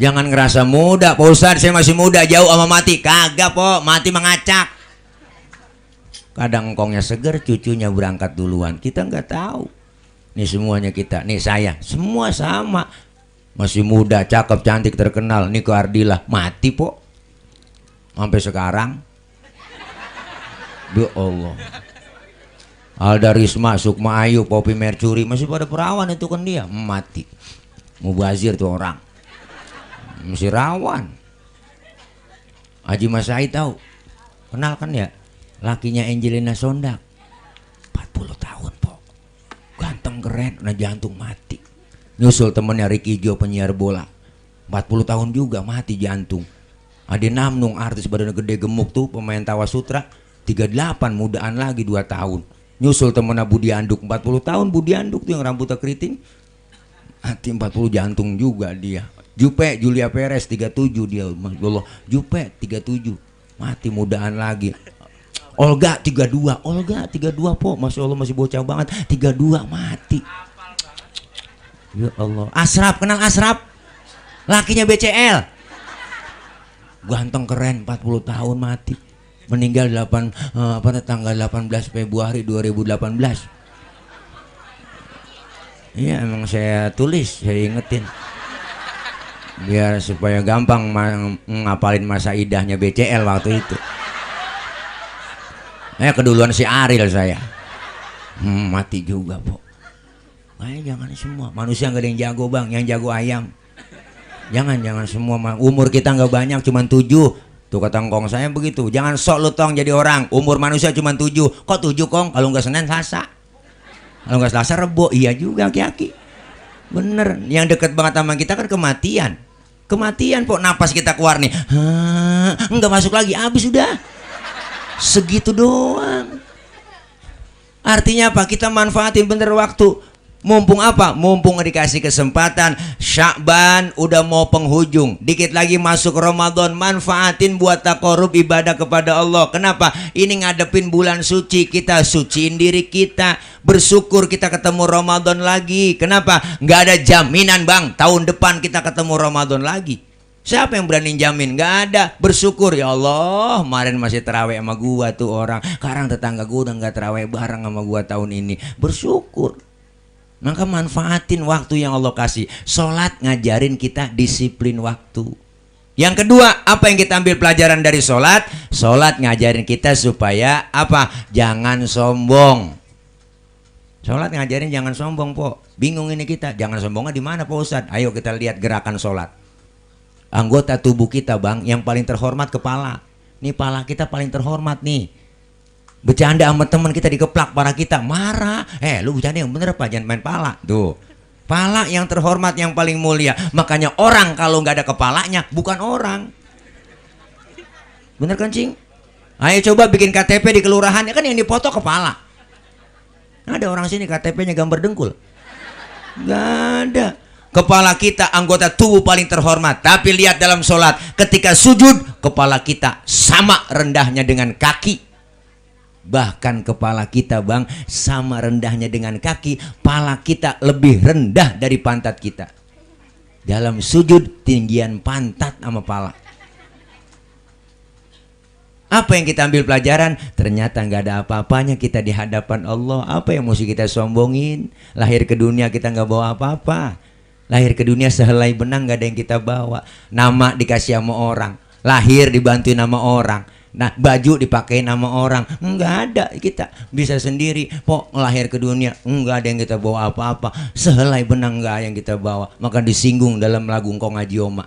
Jangan ngerasa muda, Pak Ustadz saya masih muda, jauh sama mati. Kagak po, mati mengacak. Kadang engkongnya seger, cucunya berangkat duluan. Kita nggak tahu. Nih semuanya kita, nih saya, semua sama. Masih muda, cakep, cantik, terkenal. Niko Ardila, mati po. Sampai sekarang. Ya Allah. Alda Risma, Sukma Ayu, Poppy Mercury, masih pada perawan itu kan dia. Mati. Mubazir tuh orang. Masih rawan. Haji Mas Said tahu, kenal kan ya, lakinya Angelina Sondak, 40 tahun po, ganteng keren, nah jantung mati. Nyusul temennya Ricky Jo, penyiar bola, 40 tahun juga mati jantung. Ade Namnung, artis badan gede gemuk tuh, pemain Tawa Sutra, 38, mudaan lagi 2 tahun. Nyusul temennya Budi Anduk, 40 tahun Budi Anduk tuh yang rambutnya keriting, mati 40 jantung juga dia. Jupe Julia Perez 37 dia, Allah. Jupe 37 mati mudaan lagi. Olga 32, Olga 32 po, masya Allah masih bocah banget, 32 mati. Ya Allah. Asraf, kenal Asraf? Lakinya BCL, ganteng keren, 40 tahun mati. Meninggal tanggal 18 Februari 2018. Iya emang saya tulis, saya ingetin. Biar supaya gampang ngapalin masa idahnya BCL waktu itu. Keduluan si Ariel saya. Mati juga po. Jangan semua. Manusia nggak ada yang jago bang, yang jago ayam. Jangan semua. Umur kita nggak banyak, cuma 7. Tuh kata ngkong saya begitu. Jangan sok lu tong jadi orang. Umur manusia cuma 7. Kok 7 kong? Kalau nggak Senin Selasa. Kalau nggak Selasa Rebo. Iya juga aki-aki. Bener. Yang deket banget sama kita kan kematian. Kematian po, napas kita keluar nih, nggak masuk lagi, habis sudah. Segitu doang. Artinya apa? Kita manfaatin bener waktu. Mumpung apa? Mumpung dikasih kesempatan. Sya'ban udah mau penghujung, dikit lagi masuk Ramadan. Manfaatin buat takorub ibadah kepada Allah. Kenapa? Ini ngadepin bulan suci, kita suciin diri kita. Bersyukur kita ketemu Ramadan lagi. Kenapa? Nggak ada jaminan bang, tahun depan kita ketemu Ramadan lagi. Siapa yang berani jamin? Nggak ada. Bersyukur, ya Allah, kemarin masih terawih sama gua tuh orang, sekarang tetangga gua udah nggak terawih bareng sama gua tahun ini. Bersyukur. Maka manfaatin waktu yang Allah kasih. Sholat ngajarin kita disiplin waktu. Yang kedua, apa yang kita ambil pelajaran dari sholat? Sholat ngajarin kita supaya apa? Jangan sombong. Sholat ngajarin jangan sombong, po. Bingung ini kita, jangan sombongnya di mana, Pak Ustadz? Ayo kita lihat gerakan sholat. Anggota tubuh kita, Bang, yang paling terhormat kepala. Nih pala kita paling terhormat nih. Bercanda sama teman kita dikeplak para kita, marah. Lu bercanda yang bener apa? Jangan main pala. Tuh. Pala yang terhormat, yang paling mulia. Makanya orang kalau nggak ada kepalanya bukan orang. Bener kan, Cing? Ayo coba bikin KTP di kelurahan, ya kan yang dipoto kepala. Ada orang sini KTP-nya gambar dengkul? Nggak ada. Kepala kita anggota tubuh paling terhormat. Tapi lihat dalam sholat, ketika sujud, kepala kita sama rendahnya dengan kaki. Bahkan kepala kita, Bang, sama rendahnya dengan kaki. Pala kita lebih rendah dari pantat kita. Dalam sujud, tinggian pantat sama pala. Apa yang kita ambil pelajaran? Ternyata nggak ada apa-apanya kita di hadapan Allah. Apa yang mesti kita sombongin? Lahir ke dunia kita nggak bawa apa-apa. Lahir ke dunia sehelai benang nggak ada yang kita bawa. Nama dikasih sama orang. Lahir dibantuin sama orang. Nah, baju dipakai nama orang. Nggak ada, kita bisa sendiri. Pok lahir ke dunia nggak ada yang kita bawa apa-apa. Sehelai benang nggak yang kita bawa. Maka disinggung dalam lagu Engkau Ngaji Oma.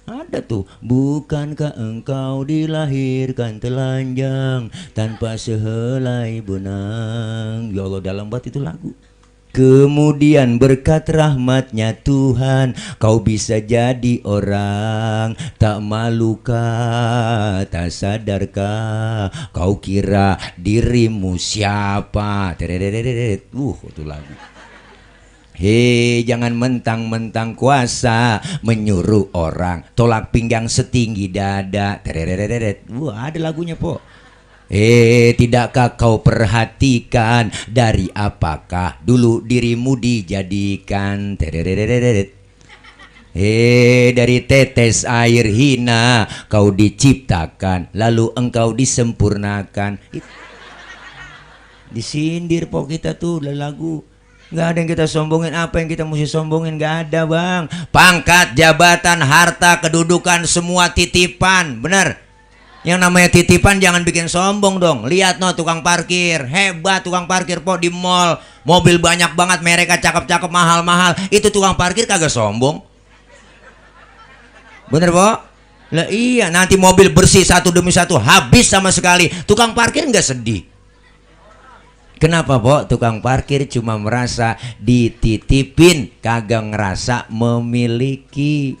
Ada tuh, bukankah engkau dilahirkan telanjang tanpa sehelai benang. Ya Allah, dalam banget itu lagu. Kemudian berkat rahmatnya Tuhan, kau bisa jadi orang. Tak malukah, tak sadarkah, kau kira dirimu siapa? Itu lagu. Hei, jangan mentang-mentang kuasa menyuruh orang tolak pinggang setinggi dada. Wah, ada lagunya, po. Tidakkah kau perhatikan dari apakah dulu dirimu dijadikan? Dari tetes air hina kau diciptakan, lalu engkau disempurnakan. Disindir, po, kita tuh lagu. Nggak ada yang kita sombongin. Apa yang kita mesti sombongin? Nggak ada, Bang. Pangkat, jabatan, harta, kedudukan, semua titipan. Bener. Yang namanya titipan jangan bikin sombong dong. Lihat no, tukang parkir. Hebat tukang parkir, po, di mall. Mobil banyak banget, mereka cakep-cakep, mahal-mahal. Itu tukang parkir kagak sombong. Bener, po? Lah iya, nanti mobil bersih satu demi satu, habis sama sekali. Tukang parkir nggak sedih. Kenapa, po? Tukang parkir cuma merasa dititipin, kagak ngerasa memiliki.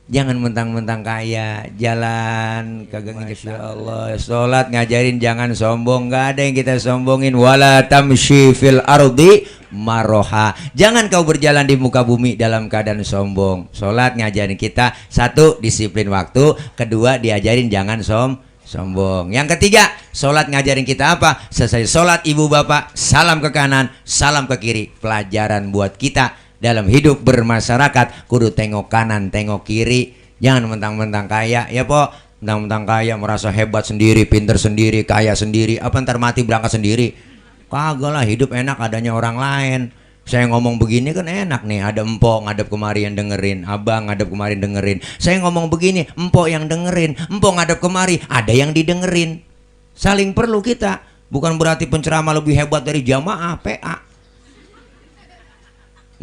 Jangan mentang-mentang kaya, jalan kagak nginjek. Ya Allah, sholat ngajarin jangan sombong. Nggak ada yang kita sombongin. Wala tamshi fil ardi maroha. Jangan kau berjalan di muka bumi dalam keadaan sombong. Sholat ngajarin kita, satu, disiplin waktu. Kedua, diajarin jangan sombong. Yang ketiga, sholat ngajarin kita apa? Selesai sholat, ibu bapak, salam ke kanan, salam ke kiri. Pelajaran buat kita dalam hidup bermasyarakat, kudu tengok kanan, tengok kiri. Jangan mentang-mentang kaya, ya, po. Mentang-mentang kaya merasa hebat sendiri, pinter sendiri, kaya sendiri. Apa ntar mati berangkat sendiri? Kagak lah, hidup enak adanya orang lain. Saya ngomong begini kan enak nih, ada empok ngadep kemari yang dengerin, abang ngadep kemari dengerin. Saya ngomong begini, empok yang dengerin, empok ngadep kemari, ada yang didengerin. Saling perlu kita. Bukan berarti penceramah lebih hebat dari jamaah PA.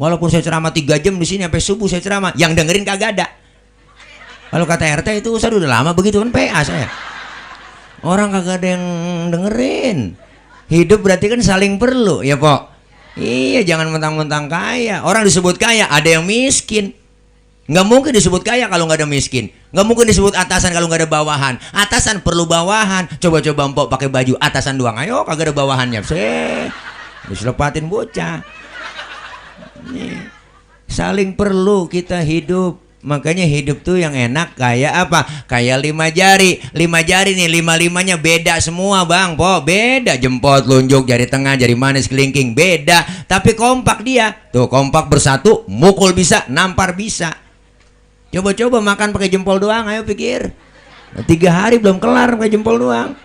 Walaupun saya ceramah 3 jam di sini sampai subuh saya ceramah, yang dengerin kagak ada. Kalau kata RT itu saya udah lama begitu kan PA saya. Orang kagak ada yang dengerin. Hidup berarti kan saling perlu, ya, po. Iya, jangan mentang-mentang kaya. Orang disebut kaya, ada yang miskin. Nggak mungkin disebut kaya kalau nggak ada miskin. Nggak mungkin disebut atasan kalau nggak ada bawahan. Atasan perlu bawahan. Coba-coba empok pakai baju atasan doang. Ayo, kagak ada bawahannya. Bisa lepatin bocah. Nih, saling perlu kita hidup. Makanya hidup tuh yang enak kayak apa? Kayak 5 jari. 5 jari nih, 5-5-nya beda semua, Bang, po. Beda, jempol, telunjuk, jari tengah, jari manis, kelingking, beda. Tapi kompak dia. Tuh, kompak bersatu, mukul bisa, nampar bisa. Coba-coba makan pakai jempol doang, ayo pikir. 3 hari belum kelar pakai jempol doang.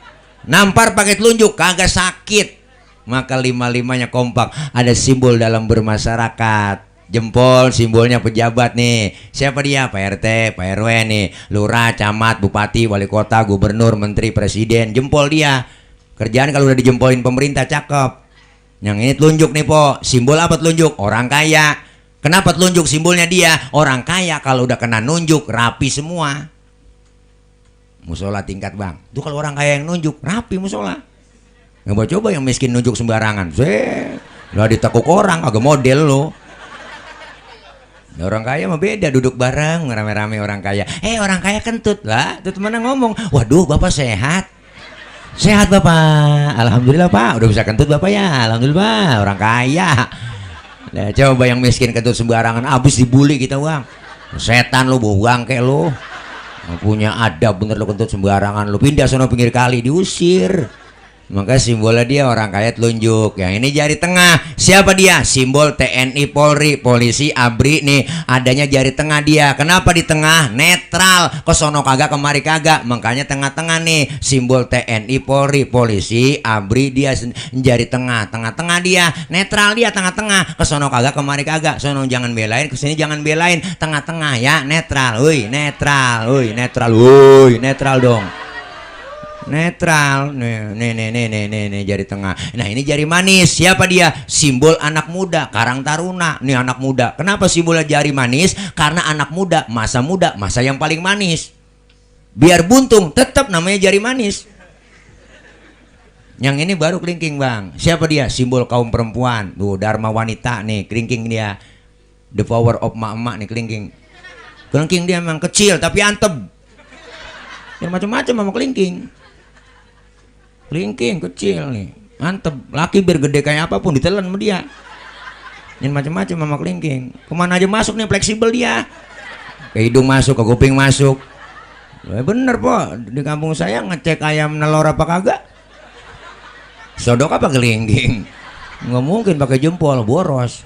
Nampar pakai telunjuk, kagak sakit. Maka 5-5-nya kompak. Ada simbol dalam bermasyarakat. Jempol simbolnya pejabat nih. Siapa dia? Pak RT, Pak RW nih, lurah, camat, bupati, wali kota, gubernur, menteri, presiden. Jempol dia. Kerjaan kalau udah dijempolin pemerintah cakep. Yang ini telunjuk nih po, simbol apa telunjuk? Orang kaya. Kenapa telunjuk simbolnya dia? Orang kaya kalau udah kena nunjuk rapi semua. Musola tingkat bang, itu kalau orang kaya yang nunjuk rapi musola. Nggak coba yang miskin nunjuk sembarangan, lah ditekuk orang agak model lo. Nah, orang kaya mah beda, duduk bareng rame-rame orang kaya. Orang kaya kentut lah, tuh temennya ngomong, waduh bapak sehat. Sehat bapak, alhamdulillah pak, udah bisa kentut bapak ya, alhamdulillah orang kaya. Nah, coba yang miskin kentut sembarangan, abis dibully kita bang. Setan lo, bau kayak lo. Nggak punya adab bener lo kentut sembarangan, lo pindah sono pinggir kali, diusir. Maka simbolnya dia orang kaya telunjuk. Yang ini jari tengah. Siapa dia? Simbol TNI Polri, polisi, ABRI nih. Adanya jari tengah dia. Kenapa di tengah? Netral. Kesono kagak kemari kagak. Makanya tengah-tengah nih. Simbol TNI Polri, polisi, ABRI dia jari tengah. Tengah-tengah dia. Netral dia tengah-tengah. Kesono kagak kemari kagak. Sono jangan belain, kesini jangan belain. Tengah-tengah ya. Netral. Woi netral. Woi netral. Woi netral dong. Netral nih jari tengah. Nah ini jari manis. Siapa dia? Simbol anak muda, Karang Taruna. Nih anak muda. Kenapa simbolnya jari manis? Karena anak muda, masa yang paling manis. Biar buntung tetap namanya jari manis. Yang ini baru kelingking bang. Siapa dia? Simbol kaum perempuan. Tuh Dharma wanita nih kelingking dia. The power of emak-emak nih kelingking. Kelingking dia memang kecil tapi antep. Yang macam-macam sama kelingking. Kelingking kecil nih, mantep. Laki biar gede kayak apapun ditelan sama dia. Ini macam-macam sama kelingking. Kemana aja masuk nih fleksibel dia. Ke hidung masuk, ke kuping masuk. Bener po, di kampung saya ngecek ayam nelor apa kagak. Sodok apa kelingking? Nggak mungkin pakai jempol, boros.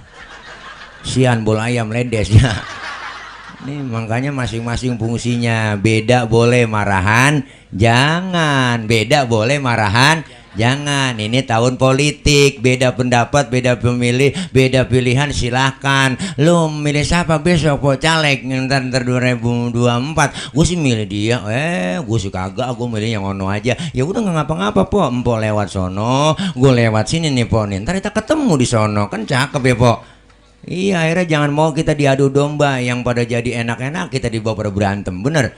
Sian bol ayam ledes ya. Ini makanya masing-masing fungsinya. Beda boleh marahan, jangan. Beda boleh marahan, jangan. Ini tahun politik, beda pendapat, beda pemilih, beda pilihan silahkan. Lu milih siapa besok po caleg ntar 2024? Gue sih milih dia. Gue sih kagak, gue milih yang ono aja. Ya udah nggak ngapa-ngapa po. Empo lewat sono, gue lewat sini nih po. Ntar kita ketemu di sono, kan cakep ya po. Iya akhirnya jangan mau kita diadu domba. Yang pada jadi enak-enak kita dibawa pada berantem. Bener.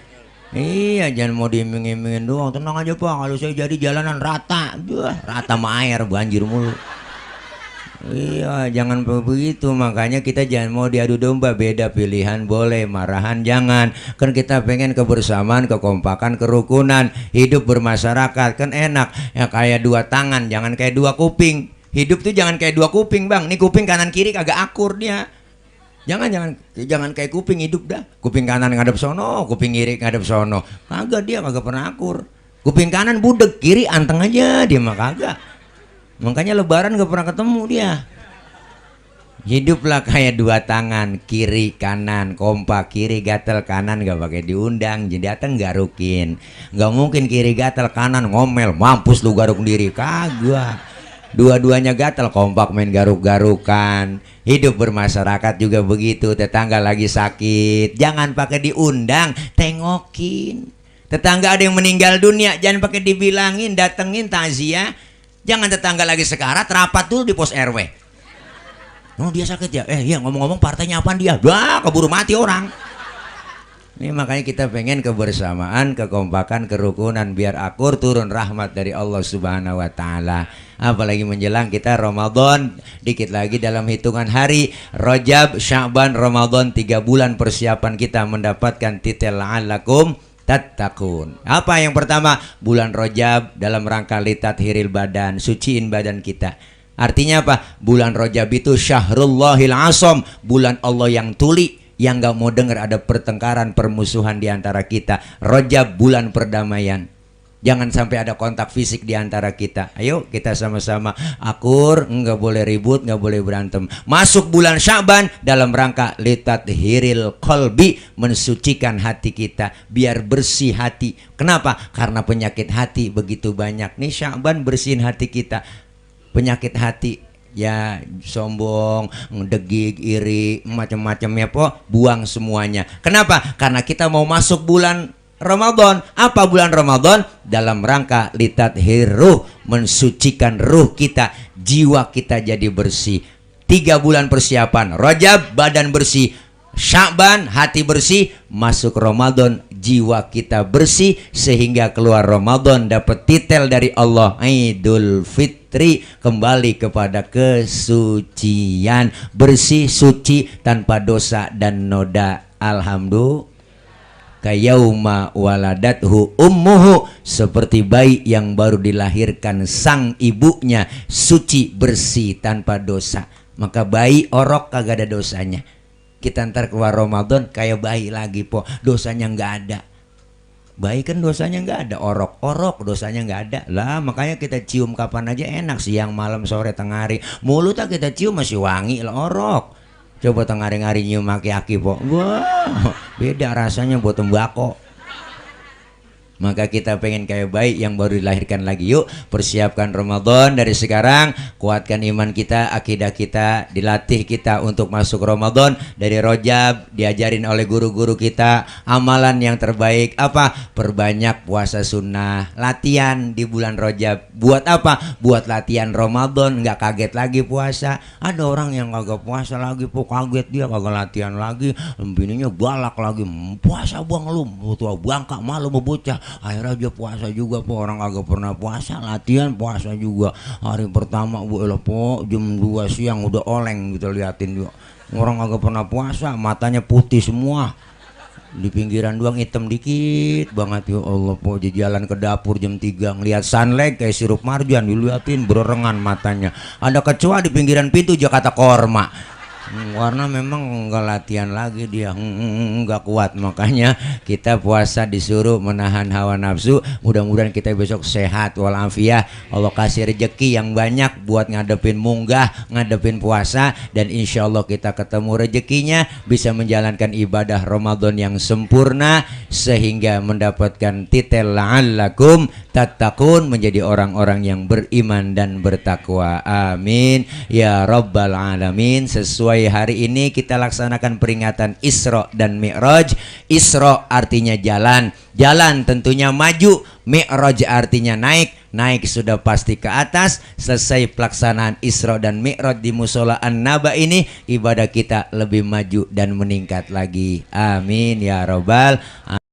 Iya jangan mau diiming-imingin doang. Tenang aja pak, kalau saya jadi jalanan rata. Rata sama air, banjir mulu. Iya jangan begitu. Makanya kita jangan mau diadu domba. Beda pilihan boleh, marahan jangan. Kan kita pengen kebersamaan, kekompakan, kerukunan. Hidup bermasyarakat kan enak. Ya kayak dua tangan, jangan kayak dua kuping. Hidup tuh jangan kayak dua kuping bang. Nih kuping kanan kiri kagak akur dia. Jangan kayak kuping hidup dah. Kuping kanan ngadep sono, kuping kiri ngadep sono. Kagak dia kagak pernah akur. Kuping kanan budek, kiri anteng aja dia mah kagak. Makanya lebaran gak pernah ketemu dia. Hiduplah kayak dua tangan, kiri kanan kompak. Kiri gatel, kanan gak pakai diundang. Jadi datang garukin. Gak mungkin kiri gatel kanan ngomel, mampus lu garuk diri. Kagak. Dua-duanya gatal kompak main garuk-garukan. Hidup bermasyarakat juga begitu. Tetangga lagi sakit jangan pakai diundang, tengokin. Tetangga ada yang meninggal dunia jangan pakai dibilangin, datengin takziah. Jangan tetangga lagi sekarat rapat dulu di pos RW. Oh dia sakit ya? Iya ngomong-ngomong partainya apaan dia? Wah keburu mati orang. Ini makanya kita pengen kebersamaan, kekompakan, kerukunan biar akur, turun rahmat dari Allah Subhanahu wa taala. Apalagi menjelang kita Ramadan, dikit lagi dalam hitungan hari Rajab, Sya'ban, Ramadan, 3 bulan persiapan kita mendapatkan titel la'allakum tattaqun. Apa yang pertama? Bulan Rajab dalam rangka litathiril badan, suciin badan kita. Artinya apa? Bulan Rajab itu Syahrullahil Asam, bulan Allah yang tuli, yang gak mau dengar ada pertengkaran, permusuhan di antara kita. Rajab bulan perdamaian. Jangan sampai ada kontak fisik di antara kita. Ayo kita sama-sama akur, nggak boleh ribut, nggak boleh berantem. Masuk bulan Sya'ban dalam rangka litathiril qalbi, mensucikan hati kita biar bersih hati. Kenapa? Karena penyakit hati begitu banyak. Nih Sya'ban bersihin hati kita. Penyakit hati ya sombong, degik, iri, macam-macamnya po, buang semuanya. Kenapa? Karena kita mau masuk bulan Ramadan. Apa bulan Ramadan? Dalam rangka litathiruh, mensucikan ruh kita, jiwa kita jadi bersih. 3 bulan persiapan, Rajab badan bersih, Sya'ban hati bersih, masuk Ramadan jiwa kita bersih, sehingga keluar Ramadan dapat titel dari Allah Idul Fitri, kembali kepada kesucian, bersih, suci, tanpa dosa dan noda. Alhamdulillah. Kayauma waladathu ummuhu, seperti bayi yang baru dilahirkan sang ibunya, suci, bersih, tanpa dosa. Maka bayi orok kagak ada dosanya. Kita ntar keluar Ramadan kayak bayi lagi po, dosanya nggak ada. Bayi kan dosanya nggak ada, orok dosanya nggak ada lah. Makanya kita cium kapan aja enak, siang, malam, sore, tengah hari. Mulut kita cium masih wangi lah, orok. Coba tengah hari nyium aki-aki po, wah beda rasanya buat tembakau. Maka kita pengen kayak bayi yang baru dilahirkan lagi. Yuk persiapkan Ramadan dari sekarang, kuatkan iman kita, akidah kita, dilatih kita untuk masuk Ramadan. Dari Rajab diajarin oleh guru-guru kita amalan yang terbaik apa? Perbanyak puasa sunnah, latihan di bulan Rajab. Buat apa? Buat latihan Ramadan, nggak kaget lagi puasa. Ada orang yang kagak puasa lagi po, kaget dia kagak latihan lagi, bininya galak lagi, puasa bang lu, tua bangka malu mau bocah. Akhirnya dia puasa juga po, orang agak pernah puasa, latihan puasa juga. Hari pertama bu elah po, jam 2 siang udah oleng gitu, liatin juga. Orang agak pernah puasa, matanya putih semua, di pinggiran doang hitam dikit banget. Ya Allah po, di jalan ke dapur jam 3 ngeliat sunlight kayak sirup marjan, diliatin berengan matanya. Ada kecoa di pinggiran pintu Jakarta Korma. Karena memang nggak latihan lagi dia, nggak kuat. Makanya kita puasa disuruh menahan hawa nafsu. Mudah-mudahan kita besok sehat walafiat, Allah kasih rezeki yang banyak buat ngadepin munggah, ngadepin puasa, dan insya Allah kita ketemu rezekinya, bisa menjalankan ibadah Ramadan yang sempurna, sehingga mendapatkan titel la'allakum tattaqun, menjadi orang-orang yang beriman dan bertakwa. Amin ya rabbal alamin. Sesuai hari ini kita laksanakan peringatan Isra dan Mi'raj. Isra artinya jalan, jalan tentunya maju. Mi'raj artinya naik, naik sudah pasti ke atas. Selesai pelaksanaan Isra dan Mi'raj di Musola An-Naba ini, ibadah kita lebih maju dan meningkat lagi. Amin ya rabbal alamin.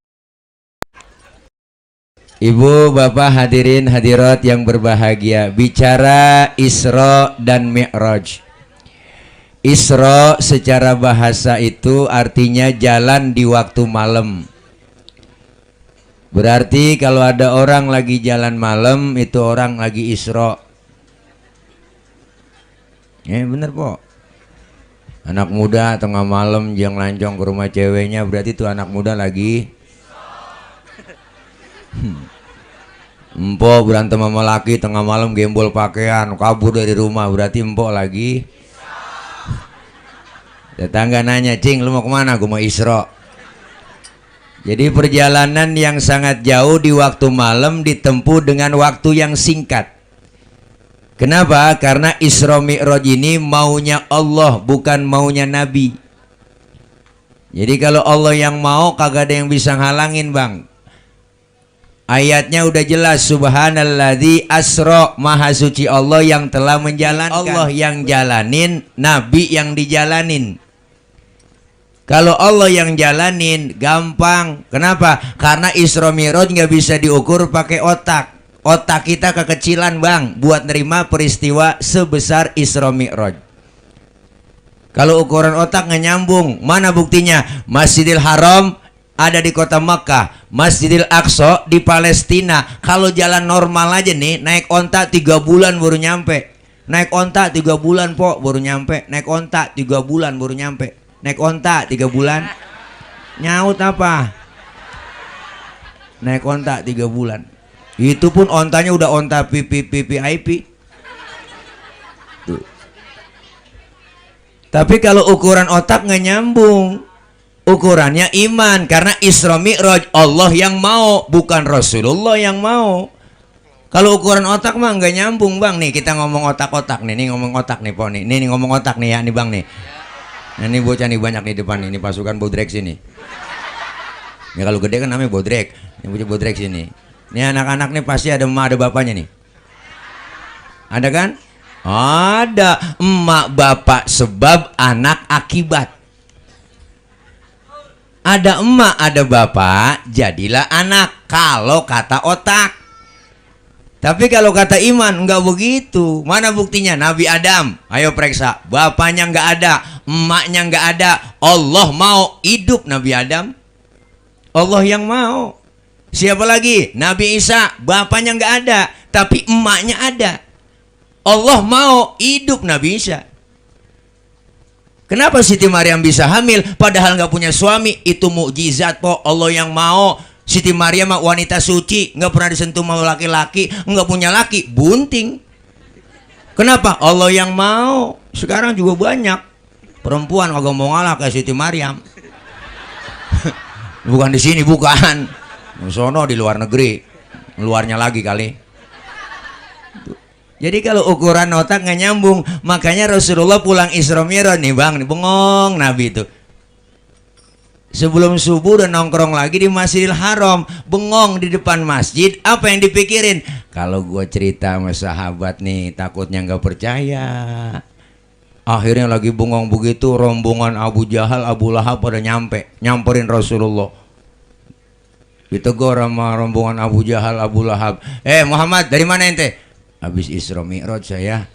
Ibu, bapak, hadirin hadirat yang berbahagia, bicara Isra dan Mi'raj. Isra secara bahasa itu artinya jalan di waktu malam. Berarti kalau ada orang lagi jalan malam, itu orang lagi Isra. Bener po. Anak muda tengah malam yang lancong ke rumah ceweknya, berarti itu anak muda lagi empok berantem sama laki tengah malam, gembol pakaian, kabur dari rumah, berarti empok lagi. Tetangga nanya, cing lu mau kemana? Gue mau Isra. Jadi perjalanan yang sangat jauh di waktu malam ditempuh dengan waktu yang singkat. Kenapa? Karena Isra Mi'raj ini maunya Allah, bukan maunya Nabi. Jadi kalau Allah yang mau, kagak ada yang bisa ngalangin bang. Ayatnya udah jelas, subhanalladzi asra, maha suci Allah yang telah menjalankan. Allah yang jalanin, Nabi yang dijalanin. Kalau Allah yang jalanin gampang. Kenapa? Karena Isra Mi'raj nggak bisa diukur pakai otak. Otak kita kekecilan bang buat nerima peristiwa sebesar Isra Mi'raj. Kalau ukuran otak nggak nyambung. Mana buktinya? Masjidil Haram ada di kota Makkah, Masjidil Aqsa di Palestina. Kalau jalan normal aja nih, naik onta 3 bulan baru nyampe. Naik onta 3 bulan po baru nyampe. Naik onta 3 bulan baru nyampe. Naik onta 3 bulan. Nyaut apa? Naik onta 3 bulan. Itu pun ontanya udah onta VIP. Tuh. Tapi kalau ukuran otak nggak nyambung. Ukurannya iman, karena Isra Mi'raj Allah yang mau, bukan Rasulullah yang mau. Kalau ukuran otak mah nggak nyambung bang. Nih kita ngomong otak-otak nih, ngomong otak nih po nih. Nih ngomong otak nih ya nih bang nih. Nah, ini bocah nih banyak nih depan nih, ini pasukan Bodrek sini. Ya kalau gede kan namanya bodrek. Yang punya bodrek sini. Ini anak-anak nih pasti ada emak ada bapaknya nih. Ada kan? Ada emak bapak sebab anak akibat. Ada emak ada bapak jadilah anak kalau kata otak. Tapi kalau kata iman enggak begitu. Mana buktinya? Nabi Adam, ayo periksa. Bapaknya enggak ada, emaknya enggak ada. Allah mau hidup Nabi Adam. Allah yang mau. Siapa lagi? Nabi Isa, bapaknya enggak ada, tapi emaknya ada. Allah mau hidup Nabi Isa. Kenapa Siti Maryam bisa hamil padahal nggak punya suami? Itu mukjizat po. Allah yang mau. Siti Maryam wanita suci, nggak pernah disentuh sama laki-laki, nggak punya laki, bunting. Kenapa? Allah yang mau. Sekarang juga banyak perempuan kagak mau ngalah kayak Siti Maryam. Bukan di sini, bukan. Sono di luar negeri, luarnya lagi kali. Jadi kalau ukuran otak nggak nyambung, makanya Rasulullah pulang Isra Mi'raj nih bang, nih bengong Nabi itu. Sebelum subuh udah nongkrong lagi di Masjidil Haram, bengong di depan masjid. Apa yang dipikirin? Kalau gue cerita sama sahabat nih, takutnya nggak percaya. Akhirnya lagi bengong begitu, rombongan Abu Jahal, Abu Lahab pada nyamperin Rasulullah. Ditegur sama rombongan Abu Jahal, Abu Lahab. Muhammad, dari mana ente? Habis Isra Mi'raj saya.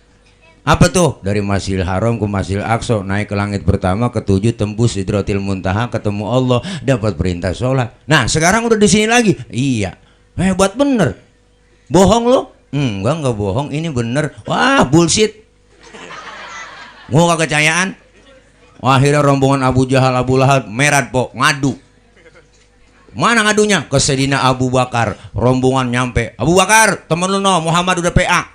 Apa tuh? Dari Masjidil Haram ke Masjidil Aqsa, naik ke langit pertama, ketujuh, tembus Sidratil Muntaha, ketemu Allah, dapat perintah sholat. Nah sekarang udah di sini lagi. Iya, hebat bener. Bohong lo? Enggak bohong, ini bener. Wah bullshit. Mau kekecayaan? Akhirnya rombongan Abu Jahal, Abu Lahab merat po, ngadu. Mana ngadunya? Ke Sayyidina Abu Bakar. Rombongan nyampe. Abu Bakar, temen lu no, Muhammad udah PA.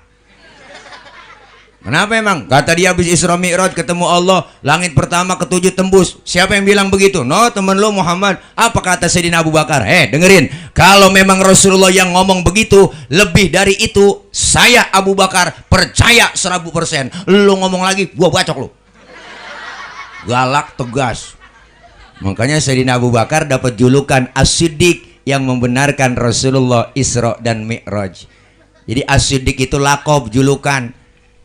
Kenapa emang? Kata dia habis Isra Mi'raj ketemu Allah, langit pertama ketujuh tembus. Siapa yang bilang begitu? No, temen lu Muhammad. Apa kata Sayyidina Abu Bakar? Dengerin. Kalau memang Rasulullah yang ngomong begitu, lebih dari itu, saya Abu Bakar percaya 1000%. Lu ngomong lagi, gua bacok lu. Galak, tegas. Makanya Sayyidina Abu Bakar dapat julukan As-Siddiq yang membenarkan Rasulullah Isra dan Mi'raj. Jadi As-Siddiq itu lakob, julukan.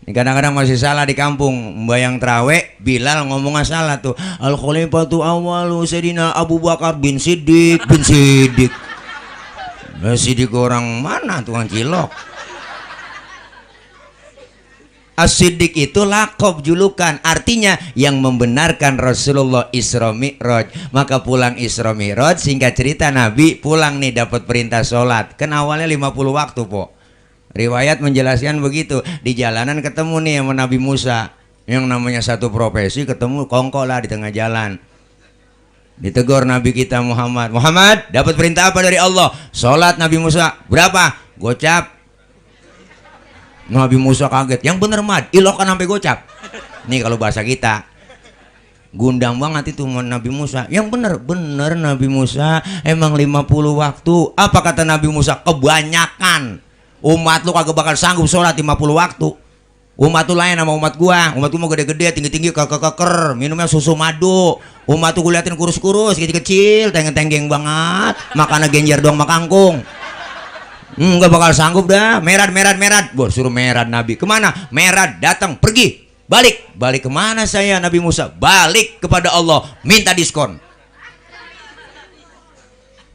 Ini kadang-kadang masih salah di kampung. Membayang terawih, Bilal ngomongnya salah tuh. Al-Khalifatu awalu Sayyidina Abu Bakar bin Siddiq, bin Siddiq. Siddiq orang mana tukang cilok? As-Siddiq itu lakob, julukan, artinya yang membenarkan Rasulullah Isra Mi'raj. Maka pulang Isra Mi'raj, singkat cerita Nabi pulang nih dapat perintah sholat. Kan awalnya 50 waktu po. Riwayat menjelaskan begitu. Di jalanan ketemu nih sama Nabi Musa. Yang namanya satu profesi, ketemu kongkol lah di tengah jalan. Ditegur Nabi kita Muhammad. Muhammad, dapat perintah apa dari Allah? Sholat. Nabi Musa. Berapa? Gocap. Nabi Musa kaget. Yang bener Mad, ilokan sampai gocap. Nih kalau bahasa kita gundang banget itu Nabi Musa. Yang bener Nabi Musa emang 50 waktu. Apa kata Nabi Musa? Kebanyakan. Umat lu kagak bakal sanggup sholat 50 waktu. Umat tuh lain sama umat gua. Umat gua mau gede-gede, tinggi-tinggi, keker, minumnya susu madu. Umat tuh gua liatin kurus-kurus, kecil-kecil, tenggeng-tenggeng banget. Makannya genjer doang sama kangkung. Nggak bakal sanggup dah. Merad. Bos suruh merad Nabi. Kemana? Merad datang, pergi, balik kemana saya Nabi Musa? Balik kepada Allah, minta diskon.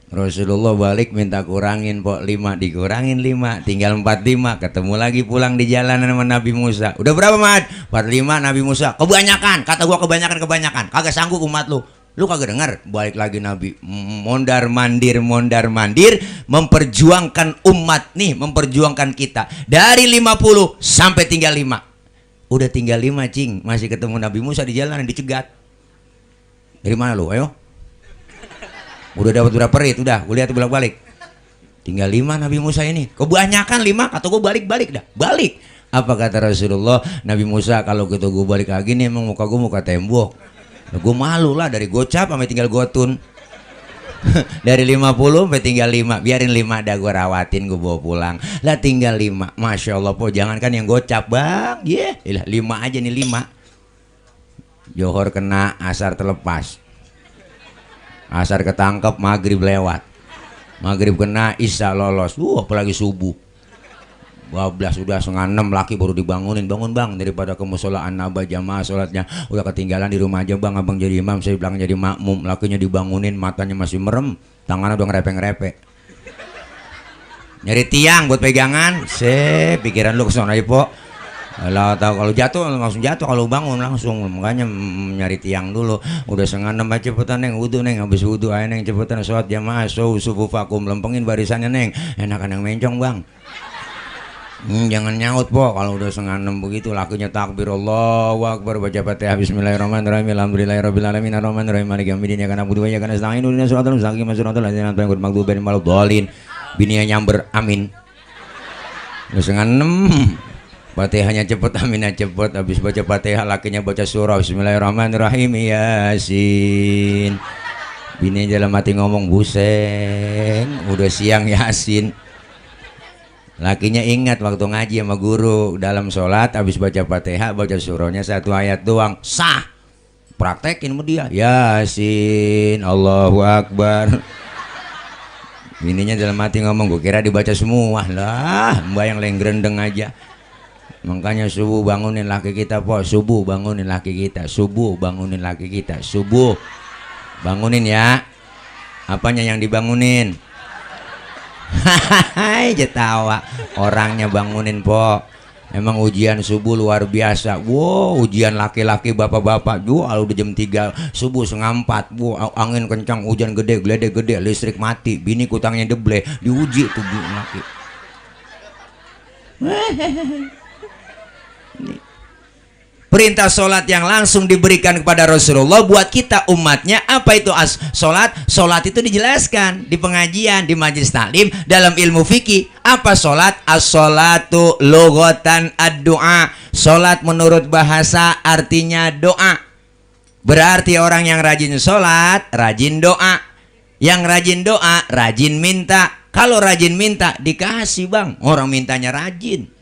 Rasulullah balik minta kurangin po 5, dikurangin 5, tinggal 45. Ketemu lagi pulang di jalanan sama Nabi Musa. Udah berapa Mat? 45. Nabi Musa, kebanyakan. Kata gua kebanyakan. Kagak sanggup umat lu. Lu kagak dengar? Balik lagi Nabi mondar mandir memperjuangkan umat nih, memperjuangkan kita dari 50 sampai tinggal 5. Udah tinggal 5 cing, masih ketemu Nabi Musa di jalanan dicegat. Dari mana lu? Ayo. Udah dapat berapa rit? Udah, gue lihat bolak-balik. Tinggal 5 Nabi Musa ini. Kebanyakan 5, kata gue balik dah. Balik. Apa kata Rasulullah? Nabi Musa, kalau gitu gue balik lagi nih emang muka gue muka tembok. Nah, gue malu lah dari gocap sampai tinggal gotun. Dari 50 sampai tinggal 5. Biarin 5 dah gue rawatin, gue bawa pulang. Lah tinggal 5. Masya Allah po, jangankan yang gocap bang. 5 aja nih 5. Johor kena, asar terlepas. Asar ketangkep, maghrib lewat. Maghrib kena, isya lolos. Apalagi subuh. 12 sudah 5:30 laki baru dibangunin. Bangun bang, daripada ke musolaan nambah jamaah sholatnya udah ketinggalan di rumah aja bang, abang jadi imam, saya bilang jadi makmum. Lakinya dibangunin, matanya masih merem, tangannya udah ngerepek-ngerepek. Nyari tiang buat pegangan. Pikiran lu kesana aja po. Kalau jatuh langsung jatuh, kalau bangun langsung. Makanya nyari tiang dulu. Udah 5:30 cepetan neng, wudu neng, habis wudu ayo neng cepetan sholat jamaah, sufufakum, lempengin barisannya neng. Enakan yang mencong bang. Jangan nyaut po. Kalau udah 5:30 begitu lakunya takbir Allahu Akbar, baca Fatihah, bismillahirrahmanirrahim, alhamdulillahirabbil alamin, arrahmanirrahim, maliki yaumiddin, iyyaka na'budu wa iyyaka nasta'in, ihdinas siratal mustaqim, siratal ladzina an'amta 'alaihim, ghairil maghdubi 'alaihim waladdallin. Bininya nyamber, amin. Udah 5:30. Fatihahnya cepet, aminnya cepet. Habis baca Fatihah lakinya baca surah bismillahirrahmanirrahim, Yasin. Bini dalam hati ngomong, buseng udah siang Yasin. Lakinya ingat waktu ngaji sama guru dalam sholat, habis baca Fatihah baca surahnya 1 ayat doang, sah. Praktekin sama dia, Yasin, Allahu Akbar. Bininya dalam hati ngomong, gue kira dibaca semua lah, mbak yang lenggerendeng aja. Makanya subuh bangunin laki kita po, subuh bangunin laki kita, subuh bangunin laki kita, subuh bangunin ya. Apanya yang dibangunin? Hahaha, jetawa orangnya bangunin po. Emang ujian subuh luar biasa. Wow, ujian laki-laki bapak-bapak. Kalau udah jam 3 subuh 3:30, wow, angin kencang, hujan gede, geledek gede, listrik mati, bini kutangnya deble, diuji tuh laki. Perintah sholat yang langsung diberikan kepada Rasulullah buat kita umatnya. Apa itu sholat? Sholat itu dijelaskan di pengajian, di majelis taklim, dalam ilmu fikih. Apa sholat? As-sholatu logotan ad-doa. Sholat menurut bahasa artinya doa. Berarti orang yang rajin sholat, rajin doa. Yang rajin doa, rajin minta. Kalau rajin minta, dikasih bang. Orang mintanya rajin.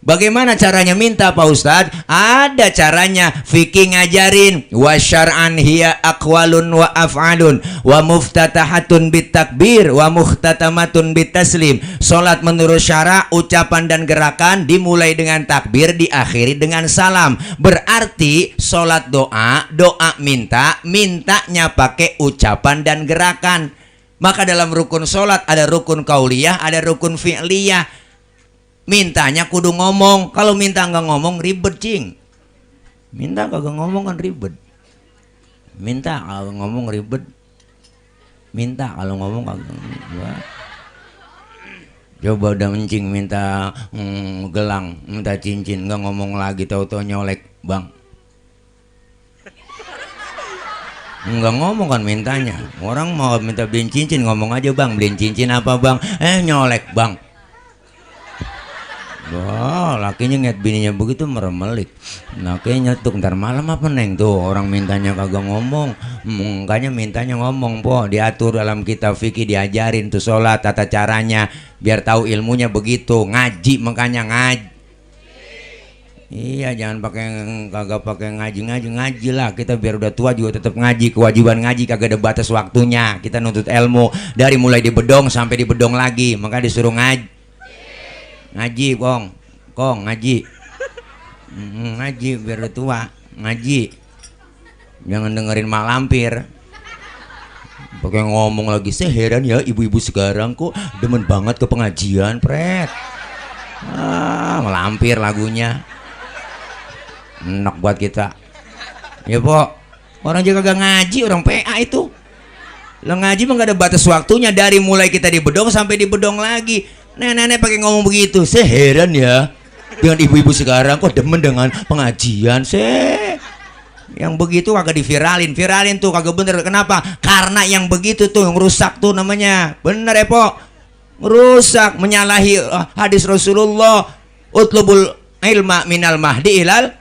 Bagaimana caranya minta Pak Ustadz? Ada caranya, fikih ngajarin. Wa syar'an hiya aqwalun wa af'alun wa muftatahatun bitakbir wa muhtatamatun bitaslim. Salat menurut syara, ucapan dan gerakan dimulai dengan takbir, diakhiri dengan salam. Berarti salat doa, doa minta, mintanya pakai ucapan dan gerakan. Maka dalam rukun salat ada rukun qauliyah, ada rukun fi'liyah. Mintanya kudu ngomong. Kalau minta nggak ngomong ribet cing. Minta kagak ngomong kan ribet. Minta kalau ngomong ribet. Minta kalau ngomong kagak. Coba udah mencing minta gelang, minta cincin, nggak ngomong lagi, tahu-tahu nyolek bang. Nggak ngomong kan mintanya. Orang mau minta beliin cincin ngomong aja bang, beliin cincin apa bang? Nyolek bang. Wah, lakinya ngeliat bininya begitu meremelik. Nah, kayaknya nyetuk, ntar malam apa neng tuh orang mintanya kagak ngomong. Makanya mintanya ngomong po. Diatur dalam kitab fikih, diajarin tuh sholat, tata caranya, biar tahu ilmunya begitu. Ngaji, makanya ngaji. Iya, jangan kagak pakai ngaji lah. Kita biar udah tua juga tetap ngaji. Kewajiban ngaji kagak ada batas waktunya. Kita nuntut ilmu dari mulai di bedong sampai di bedong lagi. Maka disuruh ngaji. Ngaji kong ngaji. Ngaji biar udah tua, ngaji. Jangan dengerin mak lampir. Pakai ngomong lagi, saya heran ya ibu-ibu sekarang kok demen banget ke pengajian, pret. Ngelampir lagunya. Enak buat kita. Ya po, orang juga gak ngaji, orang PA itu. Lo ngaji mah gak ada batas waktunya, dari mulai kita di bedong sampai di bedong lagi. Nenek-nenek pakai ngomong begitu, saya heran ya dengan ibu-ibu sekarang kok demen dengan pengajian. Yang begitu kagak viralin tuh kagak bener. Kenapa? Karena yang begitu tuh yang rusak tuh namanya. Bener ya po, rusak, menyalahi hadis Rasulullah, utlubul ilma minal mahdi ilal,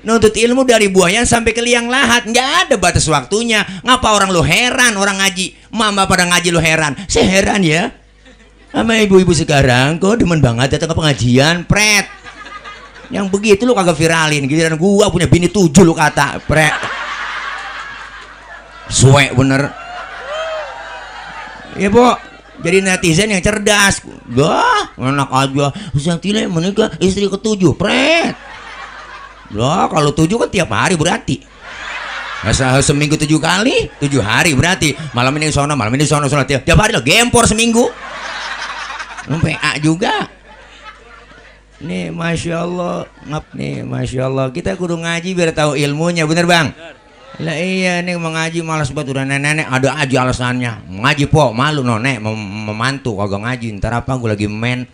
nuntut ilmu dari buayan sampai ke liang lahat. Nggak ada batas waktunya. Ngapa orang lu heran, orang ngaji mama pada ngaji lu heran? Saya heran ya sama ibu-ibu sekarang kok demen banget datang ke pengajian, pret. Yang begitu lu kagak viralin. Giliran gua punya bini 7 lu kata, pret. suwe bener. Ya Bu, jadi netizen yang cerdas. Wah, enak aja. Santile menikah istri ke-7, pret. Lah, kalau 7 kan tiap hari berarti. Masa seminggu 7 kali, 7 hari berarti. Malam ini sono, malam ini sono, tiap hari lah gempor seminggu. PA juga. Nih, masya Allah, nih, masya Allah. Kita kudu ngaji biar tahu ilmunya, bener Bang? Lah iya, nih mau ngaji malas banget, udah nenek ada aja alasannya. Ngaji po, malu nonek, memantu kagak ngaji. Ntar apa gue lagi men.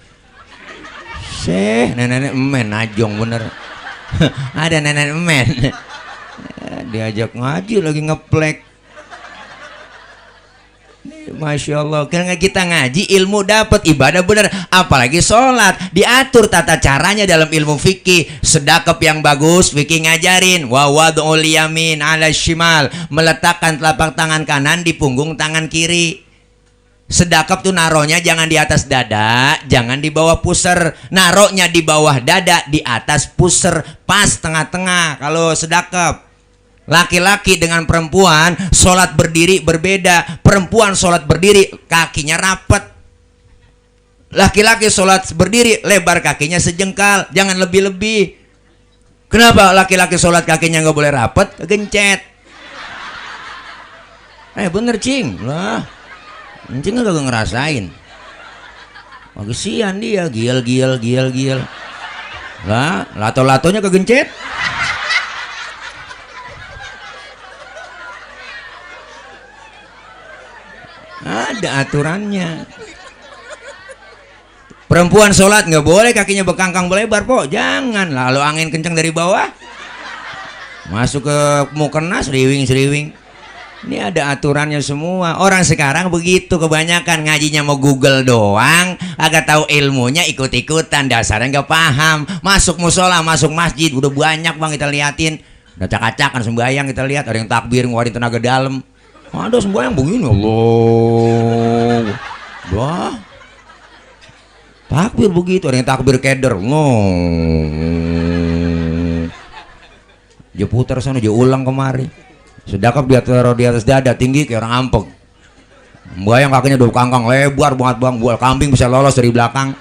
Nenek men najong bener. Ada nenek men. Diajak ngaji lagi ngeplek. Masya Allah, karena kita ngaji ilmu dapat, ibadah bener, apalagi sholat diatur tata caranya dalam ilmu fikih. Sedekap yang bagus fikih ngajarin, wa wad'ul yamin 'ala shimal, meletakkan telapak tangan kanan di punggung tangan kiri. Sedekap tuh naronya jangan di atas dada, jangan di bawah pusar. Naronya di bawah dada, di atas pusar, pas tengah-tengah kalau sedekap. Laki-laki dengan perempuan sholat berdiri berbeda. Perempuan sholat berdiri kakinya rapat. Laki-laki sholat berdiri lebar kakinya sejengkal, jangan lebih-lebih. Kenapa laki-laki sholat kakinya nggak boleh rapat? Gencet. Bener cing lah. Cing nggak ngerasain. Kesian dia, giel. Lah, lato-latonya kegencet. Ada aturannya. Perempuan sholat nggak boleh kakinya bekangkang melebar po, jangan. Lalu angin kencang dari bawah masuk ke mukena seriwing. Ini ada aturannya semua. Orang sekarang begitu kebanyakan ngajinya mau Google doang, agak tahu ilmunya ikut-ikutan, dasarnya nggak paham. Masuk musola, masuk masjid udah banyak Bang kita liatin. Udah acak-acakan sembahyang kita lihat, ada yang takbir ngeluarin tenaga dalam. Ada sembahyang begini, Allah. Wah. Takbir begitu, ada yang takbir keder. Dia putar sana, dia ulang kemari. Sedekap dia taruh di atas dada tinggi kayak orang ampek. Sembahyang kakinya udah kangkang lebar banget Bang, buat kambing bisa lolos dari belakang.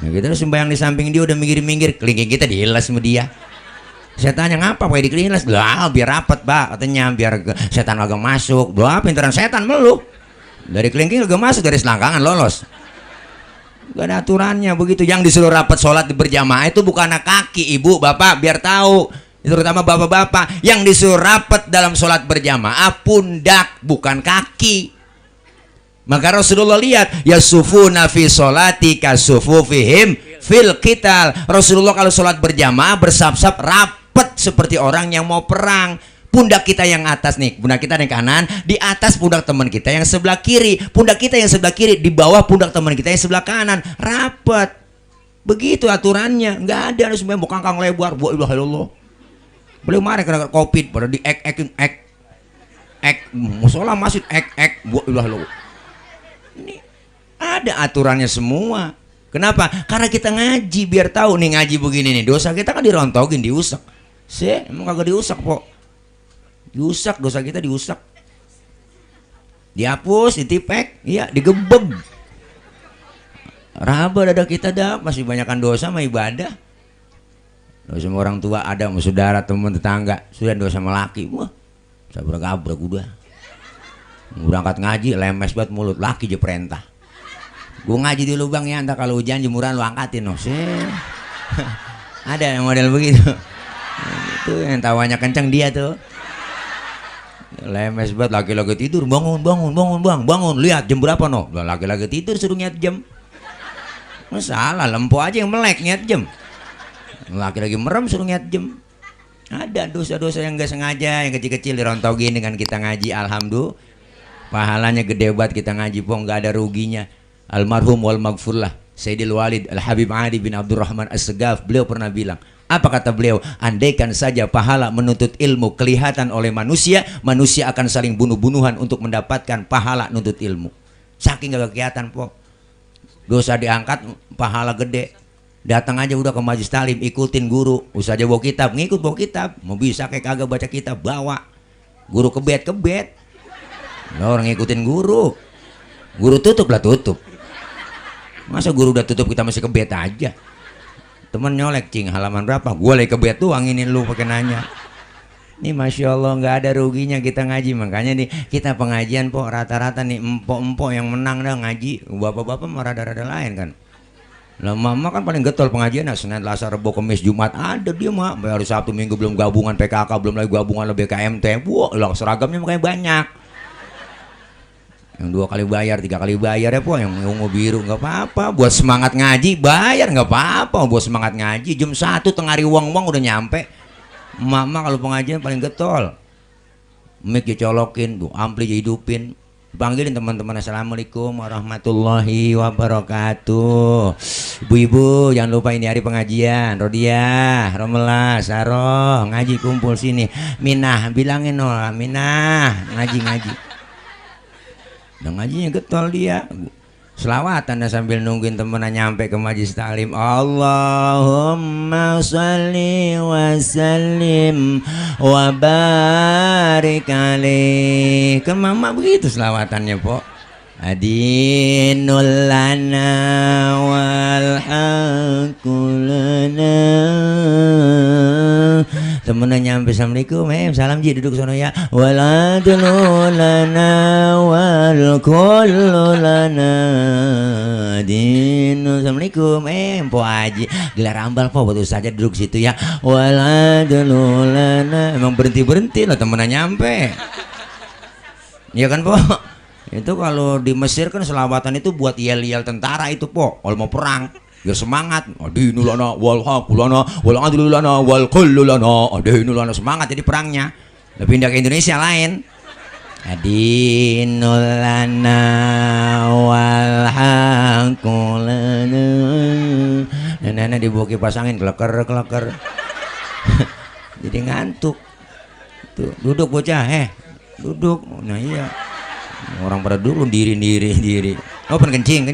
Nah, kita sembahyang di samping dia udah minggir-minggir, kelingking kita dihilas sama dia. Saya tanya ngapa pakai dikelilas? Lah biar rapat Pak, katanya biar setan agak masuk. Doa pintaran setan melu. Dari kelingking agak masuk, dari selangkangan lolos. Gak ada aturannya begitu. Yang disuruh rapat sholat berjamaah itu bukan kaki, ibu, bapak, biar tahu. Terutama bapak-bapak, yang disuruh rapat dalam sholat berjamaah pundak, bukan kaki. Maka Rasulullah lihat, yasufuna fi sholati kasufufihim fil qital. Rasulullah kalau sholat berjamaah bersap-sap rapat seperti orang yang mau perang. Pundak kita yang atas nih, pundak kita yang kanan di atas pundak teman kita yang sebelah kiri. Pundak kita yang sebelah kiri di bawah pundak teman kita yang sebelah kanan. Rapat. Begitu aturannya. Nggak ada harus mau kangkang lebar. Wa ilaha illallah. Boleh marah karena covid pada di ek musola masjid ek wa ilaha illallah. Ini ada aturannya semua. Kenapa? Karena kita ngaji biar tahu nih, ngaji begini nih, dosa kita kan dirontogin, diusak. Emang kagak diusak kok. Diusak, dosa kita diusak. Dihapus, ditipek, iya, digebeb. Raba dada kita dah, masih banyakkan dosa sama ibadah. Dosa sama orang tua ada, sama saudara, teman, tetangga. Sudah dosa sama laki, wah, sabrak-abrak udah. Berangkat ngaji, lemes banget mulut, laki aja perintah. Gue ngaji di lubang ya, entah kalau hujan jemuran lu angkatin, no. Ada yang model begitu. Itu yang tawanya kenceng dia tuh. Lemes banget, laki-laki tidur, bangun, lihat jam berapa no? Laki-laki tidur suruh nyiat jam. Masalah, lempo aja yang melek nyiat jam. Laki-laki merem suruh nyiat jam. Ada dosa-dosa yang gak sengaja, yang kecil-kecil dirontogin dengan kita ngaji, alhamdulillah. Pahalanya gede banget kita ngaji, pong gak ada ruginya. Almarhum wal maghfurlah Sayyidil Walid Al-Habib Ali bin Abdurrahman As-Segaf, beliau pernah bilang, apa kata beliau? Andaikan saja pahala menuntut ilmu kelihatan oleh manusia, manusia akan saling bunuh-bunuhan untuk mendapatkan pahala nuntut ilmu. Saking gak kelihatan po. Dosa diangkat, pahala gede. Datang aja udah ke majelis talim, ikutin guru. Usah aja bawa kitab, ngikut bawa kitab. Mau bisa kayak kagak baca kitab, bawa. Guru kebet. Lah orang ngikutin guru. Guru tutup lah tutup. Masa guru udah tutup kita masih kebet aja? Temen nyolek, cing halaman berapa? Gua lagi kebet tuh anginin lu pakai nanya. Ini Masya Allah nggak ada ruginya kita ngaji. Makanya nih kita pengajian po rata-rata nih empok-empok yang menang dah ngaji. Bapak-bapak mah rada-rada lain kan. Lah mama kan paling getol pengajian, nah Senin, Selasa, Rabu, Kamis, Jumat ada dia mah. Baru Sabtu Minggu belum gabungan PKK, belum lagi gabungan lebih KMT. Wah, lah seragamnya makanya banyak. Yang 2 kali bayar, 3 kali bayar ya po, yang ungu biru nggak apa-apa. Buat semangat ngaji bayar nggak apa-apa. Buat semangat ngaji jam 1 tengah hari uang udah nyampe. Mama kalau pengajian paling getol. Mic dicolokin, tuh ampli dihidupin. Panggilin teman-teman, assalamualaikum warahmatullahi wabarakatuh. Ibu-ibu jangan lupa ini hari pengajian. Rodiah, Romelah, Saroh, ngaji kumpul sini. Minah bilangin nol, Minah ngaji. Dan ngajinya getol dia. Selawatan dah sambil nungguin temennya nyampe ke majlis taklim. Allahumma sholli wa sallim wa barik alaih. Kan mama begitu selawatannya po. Adinul lana wal haqqu lana. Temennya nyampe assalamualaikum, salam ji duduk sono ya. Waladul lana wal kullu lana. Dinu assalamualaikum, po aji gelar ambal po betul saja duduk situ ya. Waladul lana. Emang berhenti lah temennya nyampe. Iya kan po? Itu kalau di Mesir kan selawatan itu buat yel-yel tentara itu po. Kalau mau perang biar semangat. Adinu lana wal haqqu lana wal adlu lana wal kullu lana. Adinu lana semangat jadi perangnya. Lah pindah ke Indonesia lain. Adinu lana wal haqqu lana. Nenek dibawa kipas angin kleker. Jadi ngantuk. Tuh, duduk bocah, duduk. Nah iya. Orang pada dulu diri. Oh kencing.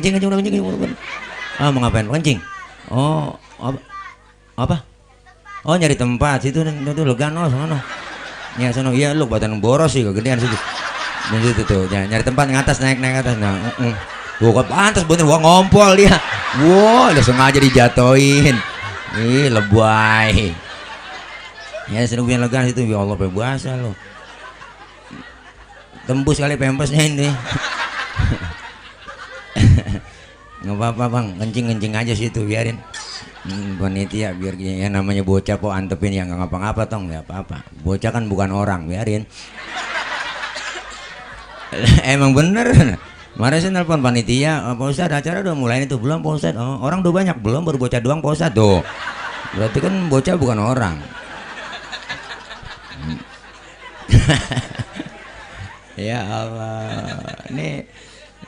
Oh mau ngapain? Kencing. Oh apa? Oh nyari tempat situ legan sono. Ya sono iya lu buatan boros sih kegedean situ. Dan situ tuh nyari tempat ngatas naik atas. Nah, gua pantas bener gua ngompol dia. Wah, udah sengaja dijatoin. Ih lebay. Ya seneng punya legan situ ya Allah puasa lo. Tembus kali pempesnya ini. Nggak apa-apa bang, kencing aja situ biarin. Panitia biar ya namanya bocah po antepin yang nggak ngapa-ngapa tong, nggak apa-apa. Bocah kan bukan orang, biarin. Emang bener. Kemarin saya nelpon panitia, Pak Ustadz acara udah mulai itu belum Pak Ustadz? Oh, orang udah banyak belum, baru bocah doang Pak Ustadz tuh. Berarti kan bocah bukan orang. Ya Allah, ini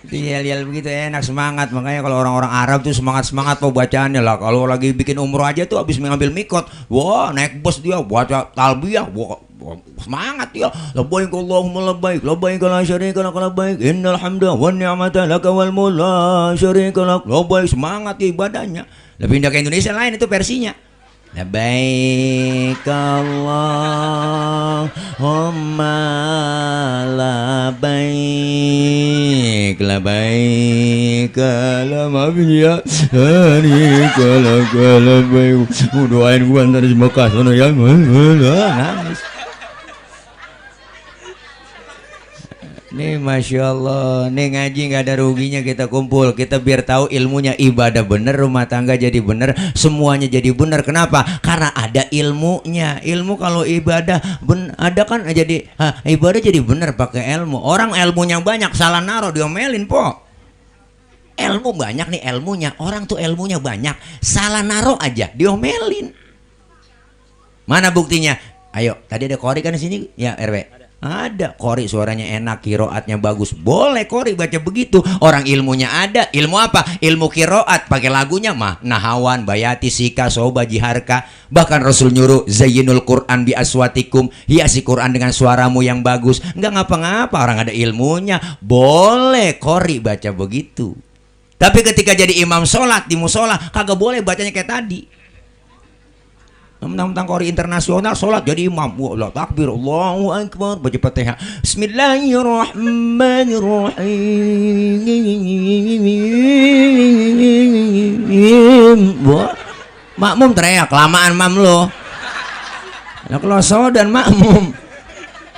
yel-yel begitu enak semangat. Makanya kalau orang-orang Arab tuh semangat po bacaannya lah. Kalau lagi bikin umroh aja tuh habis mengambil mikot, wah naik bus dia baca talbiyah, wah semangat dia. Labbaik Allahumma labbaik, labbaik la syarika lak labbaik, innal hamda wan ni'mata lak wal mulk la syarika lak. Labbaik semangat ya ibadahnya. Lebih pindah ke Indonesia lain itu versinya. Labbaik Allahumma labbaik, labbaik la mafiya syarika lak labbaik. Doain gua ntar di Mekah sono ya. Nangis. Nih Masya Allah, nih ngaji nggak ada ruginya kita kumpul. Kita biar tahu ilmunya, ibadah bener, rumah tangga jadi bener, semuanya jadi bener. Kenapa? Karena ada ilmunya. Ilmu kalau ibadah ada kan jadi ibadah jadi bener pakai ilmu. Orang ilmunya banyak salah naruh diomelin po. Ilmu banyak nih ilmunya, orang tuh ilmunya banyak salah naruh aja diomelin. Mana buktinya? Ayo, tadi ada Kori kan di sini ya RW. Ada Kori suaranya enak, kiroatnya bagus, boleh Kori baca begitu. Orang ilmunya ada. Ilmu apa? Ilmu kiroat. Pakai lagunya mah Nahawan, Bayati, Sika, Soba, Jiharka. Bahkan Rasul nyuruh Zayyinul Quran bi aswatikum, hiasi Quran dengan suaramu yang bagus. Enggak ngapa-ngapa, orang ada ilmunya. Boleh Kori baca begitu. Tapi ketika jadi imam sholat di musola kagak boleh bacanya kayak tadi. Mentang-mentang kori internasional sholat jadi imam. Wah, takbir, Allahu Akbar, baca Fatihah. Bismillahirrahmanirrahim. Wah, makmum teriak, kelamaan mam lo. Nah, kalau dan makmum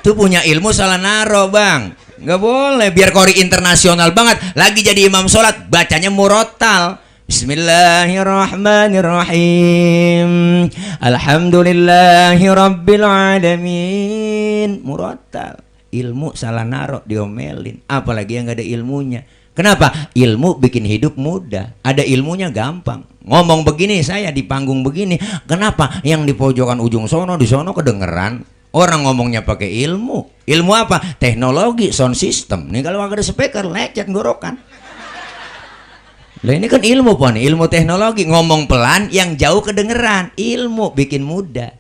tuh punya ilmu salah naro bang, nggak boleh. Biar kori internasional banget, lagi jadi imam sholat bacanya murotal. Bismillahirrahmanirrahim. Alhamdulillahi rabbil alamin. Murotal. Ilmu salah naro diomelin. Apalagi yang nggak ada ilmunya. Kenapa? Ilmu bikin hidup mudah. Ada ilmunya gampang. Ngomong begini saya di panggung begini. Kenapa? Yang di pojokan ujung sono di sono kedengeran. Orang ngomongnya pakai ilmu. Ilmu apa? Teknologi, sound system. Nih kalau nggak ada speaker, lecet gorokan. Lah ini kan ilmu pon, ilmu teknologi. Ngomong pelan yang jauh kedengeran. Ilmu bikin mudah.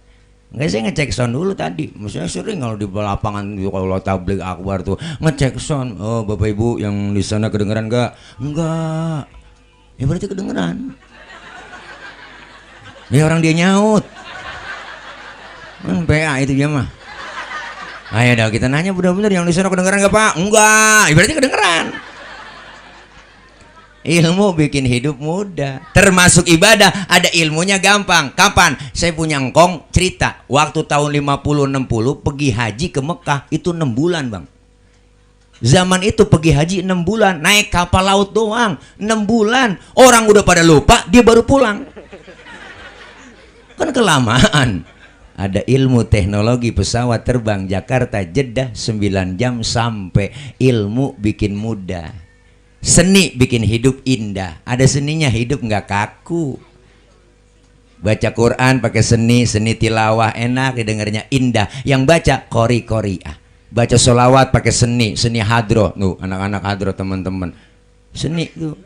Nggak, saya ngecek sound dulu tadi. Maksudnya sering kalau di lapangan kalau tabligh akbar tuh ngecek sound. Oh bapak ibu yang di sana kedengeran nggak? Enggak. Ya berarti kedengeran. Ini orang dia nyaut. PA itu dia mah. Ayo dah kita nanya benar-benar yang di sana kedengeran nggak pak? Enggak. Ya berarti kedengeran. Ilmu bikin hidup mudah. Termasuk ibadah, ada ilmunya gampang. Kapan? Saya punya engkong cerita. Waktu tahun 50-60 pergi haji ke Mekah. Itu 6 bulan bang. Zaman itu pergi haji 6 bulan. Naik kapal laut doang 6 bulan. Orang udah pada lupa, dia baru pulang. Kan kelamaan. Ada ilmu teknologi pesawat terbang Jakarta Jeddah 9 jam sampai. Ilmu bikin mudah. Seni bikin hidup indah. Ada seninya, hidup nggak kaku. Baca Quran pakai seni, seni tilawah enak didengarnya, indah. Yang baca qori-qori'ah. Baca sholawat pakai seni, seni hadroh. Tuh anak-anak hadroh teman-teman. Seni tuh.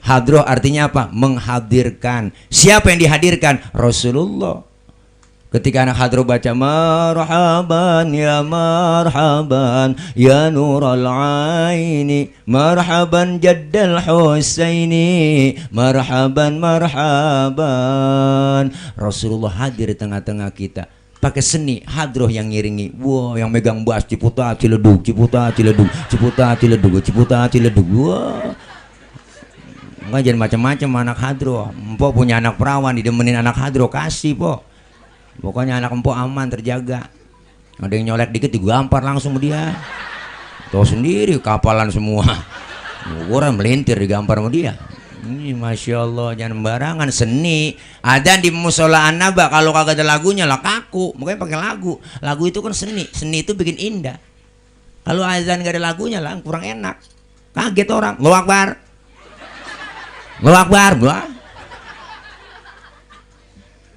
Hadroh artinya apa? Menghadirkan. Siapa yang dihadirkan? Rasulullah. Ketika anak hadroh baca marhaban ya nural aini marhaban jaddal husaini marhaban. Rasulullah hadir di tengah-tengah kita. Pakai seni hadroh yang ngiringi. Wow, yang megang bass ciputa ciledug. Wah. Enggak jangan macam-macam anak hadroh. Empok punya anak perawan didemenin anak hadroh, kasih pok. Pokoknya anak empok aman, terjaga. Ada yang nyolek dikit digampar langsung dia. Tahu sendiri kapalan semua. Orang melintir digampar sama dia. Ini masya Allah, jangan sembarangan. Seni ada di musola An-Naba. Kalau kagak ada lagunya lah kaku. Makanya pakai lagu. Lagu itu kan seni. Seni itu bikin indah. Kalau azan gak ada lagunya lah kurang enak. Kaget orang. Allahu Akbar. Allahu Akbar.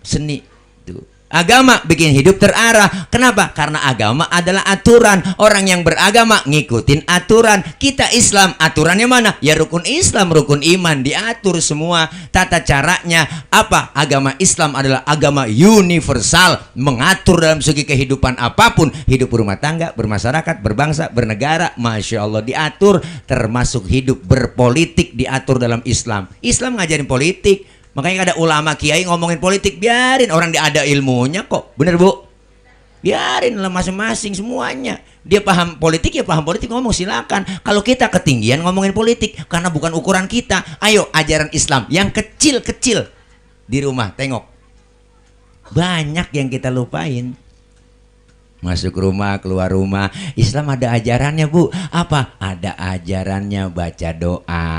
Seni tuh. Agama bikin hidup terarah. Kenapa? Karena agama adalah aturan. Orang yang beragama ngikutin aturan. Kita Islam, aturannya mana? Ya rukun Islam, rukun iman, diatur semua. Tata caranya apa? Agama Islam adalah agama universal, mengatur dalam segi kehidupan apapun. Hidup berumah tangga, bermasyarakat, berbangsa, bernegara, masya Allah diatur. Termasuk hidup berpolitik diatur dalam Islam. Islam ngajarin politik. Makanya ada ulama kiai ngomongin politik, biarin, orang dia ada ilmunya kok. Bener bu? Biarin lah masing-masing semuanya. Dia paham politik ya paham politik, ngomong silakan. Kalau kita ketinggian ngomongin politik karena bukan ukuran kita. Ayo ajaran Islam yang kecil-kecil di rumah tengok. Banyak yang kita lupain. Masuk rumah, keluar rumah. Islam ada ajarannya bu. Apa? Ada ajarannya baca doa.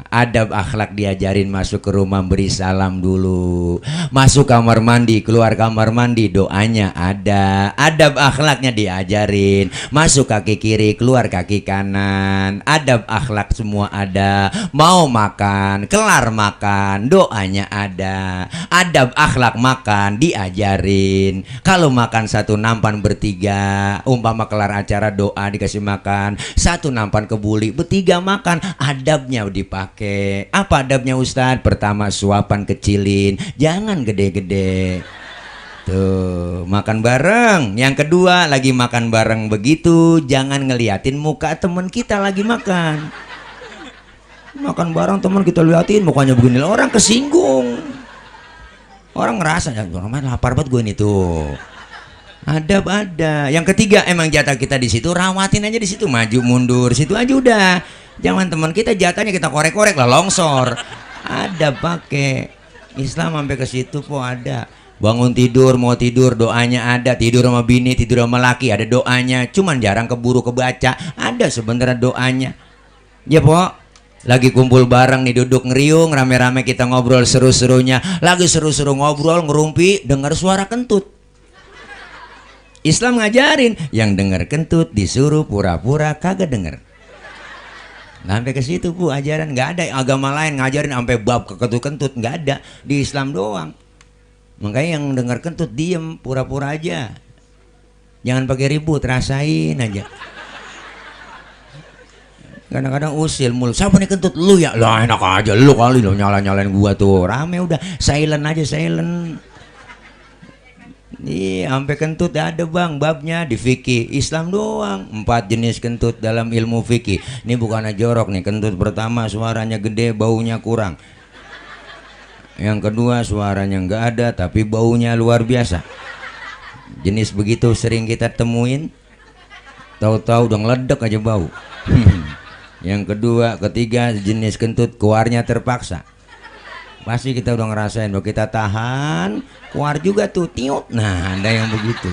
Adab akhlak diajarin, masuk ke rumah beri salam dulu. Masuk kamar mandi, keluar kamar mandi doanya ada. Adab akhlaknya diajarin. Masuk kaki kiri, keluar kaki kanan. Adab akhlak semua ada. Mau makan, kelar makan, doanya ada. Adab akhlak makan diajarin. Kalau makan satu nampan bertiga. Umpama kelar acara doa dikasih makan. Satu nampan kebuli, bertiga makan. Adabnya dipakai. Apa adabnya Ustadz? Pertama suapan kecilin, jangan gede-gede. Tuh makan bareng. Yang kedua lagi makan bareng begitu, jangan ngeliatin muka teman kita lagi makan. Makan bareng teman kita liatin mukanya begini, orang kesinggung. Orang ngerasa ya orang lapar banget gue nih tuh. Ada. Yang ketiga emang jatah kita di situ, rawatin aja di situ, maju mundur situ aja udah. Jangan teman kita jatahnya kita korek-korek lah longsor. Ada pakai Islam sampai ke situ po ada. Bangun tidur mau tidur doanya ada, tidur sama bini, tidur sama laki ada doanya. Cuman jarang keburu kebaca. Ada sebenarnya doanya. Ya po. Lagi kumpul bareng nih duduk ngeriung rame-rame kita ngobrol seru-serunya. Lagi seru-seru ngobrol ngerumpi dengar suara kentut. Islam ngajarin yang denger kentut disuruh pura-pura kagak denger. Sampai ke situ bu ajaran, nggak ada agama lain ngajarin sampai bab ke kentut nggak ada, di Islam doang. Makanya yang denger kentut diem pura-pura aja, jangan pakai ribut, rasain aja. Kadang-kadang usil mulu, siapa nih kentut lu ya? Lah enak aja lu kali lo nyalain gua tuh, rame udah silent aja silent. Iya, sampai kentut ada bang, babnya di fikih Islam doang. 4 jenis kentut dalam ilmu fikih. Ini bukannya jorok nih. Kentut pertama suaranya gede, baunya kurang. Yang kedua suaranya nggak ada, tapi baunya luar biasa. Jenis begitu sering kita temuin. Tahu-tahu udah ngeledek aja bau. Yang kedua, ketiga jenis kentut keluarnya terpaksa. Pasti kita udah ngerasain bahwa kita tahan keluar juga tuh tiut. Nah ada yang begitu.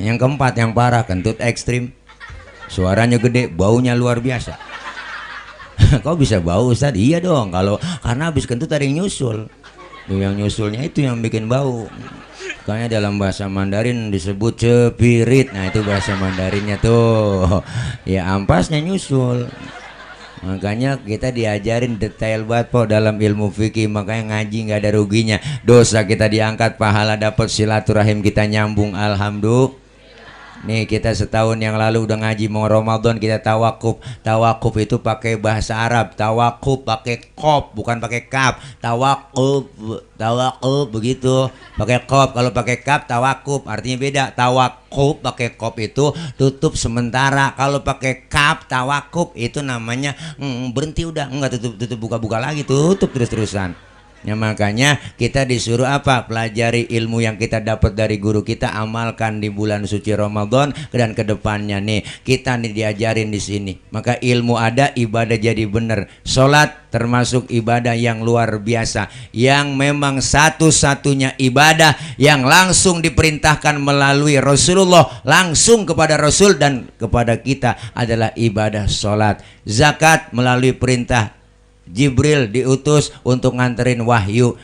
Yang keempat yang parah kentut ekstrim, suaranya gede baunya luar biasa. Kok bisa bau Ustaz? Iya dong, kalau karena habis kentut ada yang nyusul. Yang nyusulnya itu yang bikin bau. Kayaknya dalam bahasa Mandarin disebut cepirit. Nah itu bahasa Mandarinnya tuh. Ya ampasnya nyusul. Makanya kita diajarin detail banget po dalam ilmu fikih. Makanya ngaji nggak ada ruginya. Dosa kita diangkat, pahala dapat, silaturahim kita nyambung. Alhamdulillah. Nih kita setahun yang lalu udah ngaji mau Ramadan kita tawakuf. Tawakuf itu pakai bahasa Arab. Tawakuf pakai kop bukan pakai kap. Tawakuf begitu. Pakai kop. Kalau pakai kap tawakuf artinya beda. Tawakuf pakai kop itu tutup sementara. Kalau pakai kap tawakuf itu namanya berhenti udah. Enggak tutup buka-buka lagi, tutup terus-terusan. Ya makanya kita disuruh apa? Pelajari ilmu yang kita dapat dari guru kita, amalkan di bulan suci Ramadan dan kedepannya nih kita nih diajarin di sini. Maka ilmu ada, ibadah jadi benar. Sholat termasuk ibadah yang luar biasa, yang memang satu-satunya ibadah yang langsung diperintahkan melalui Rasulullah langsung kepada Rasul dan kepada kita adalah ibadah sholat. Zakat melalui perintah Jibril diutus untuk nganterin wahyu.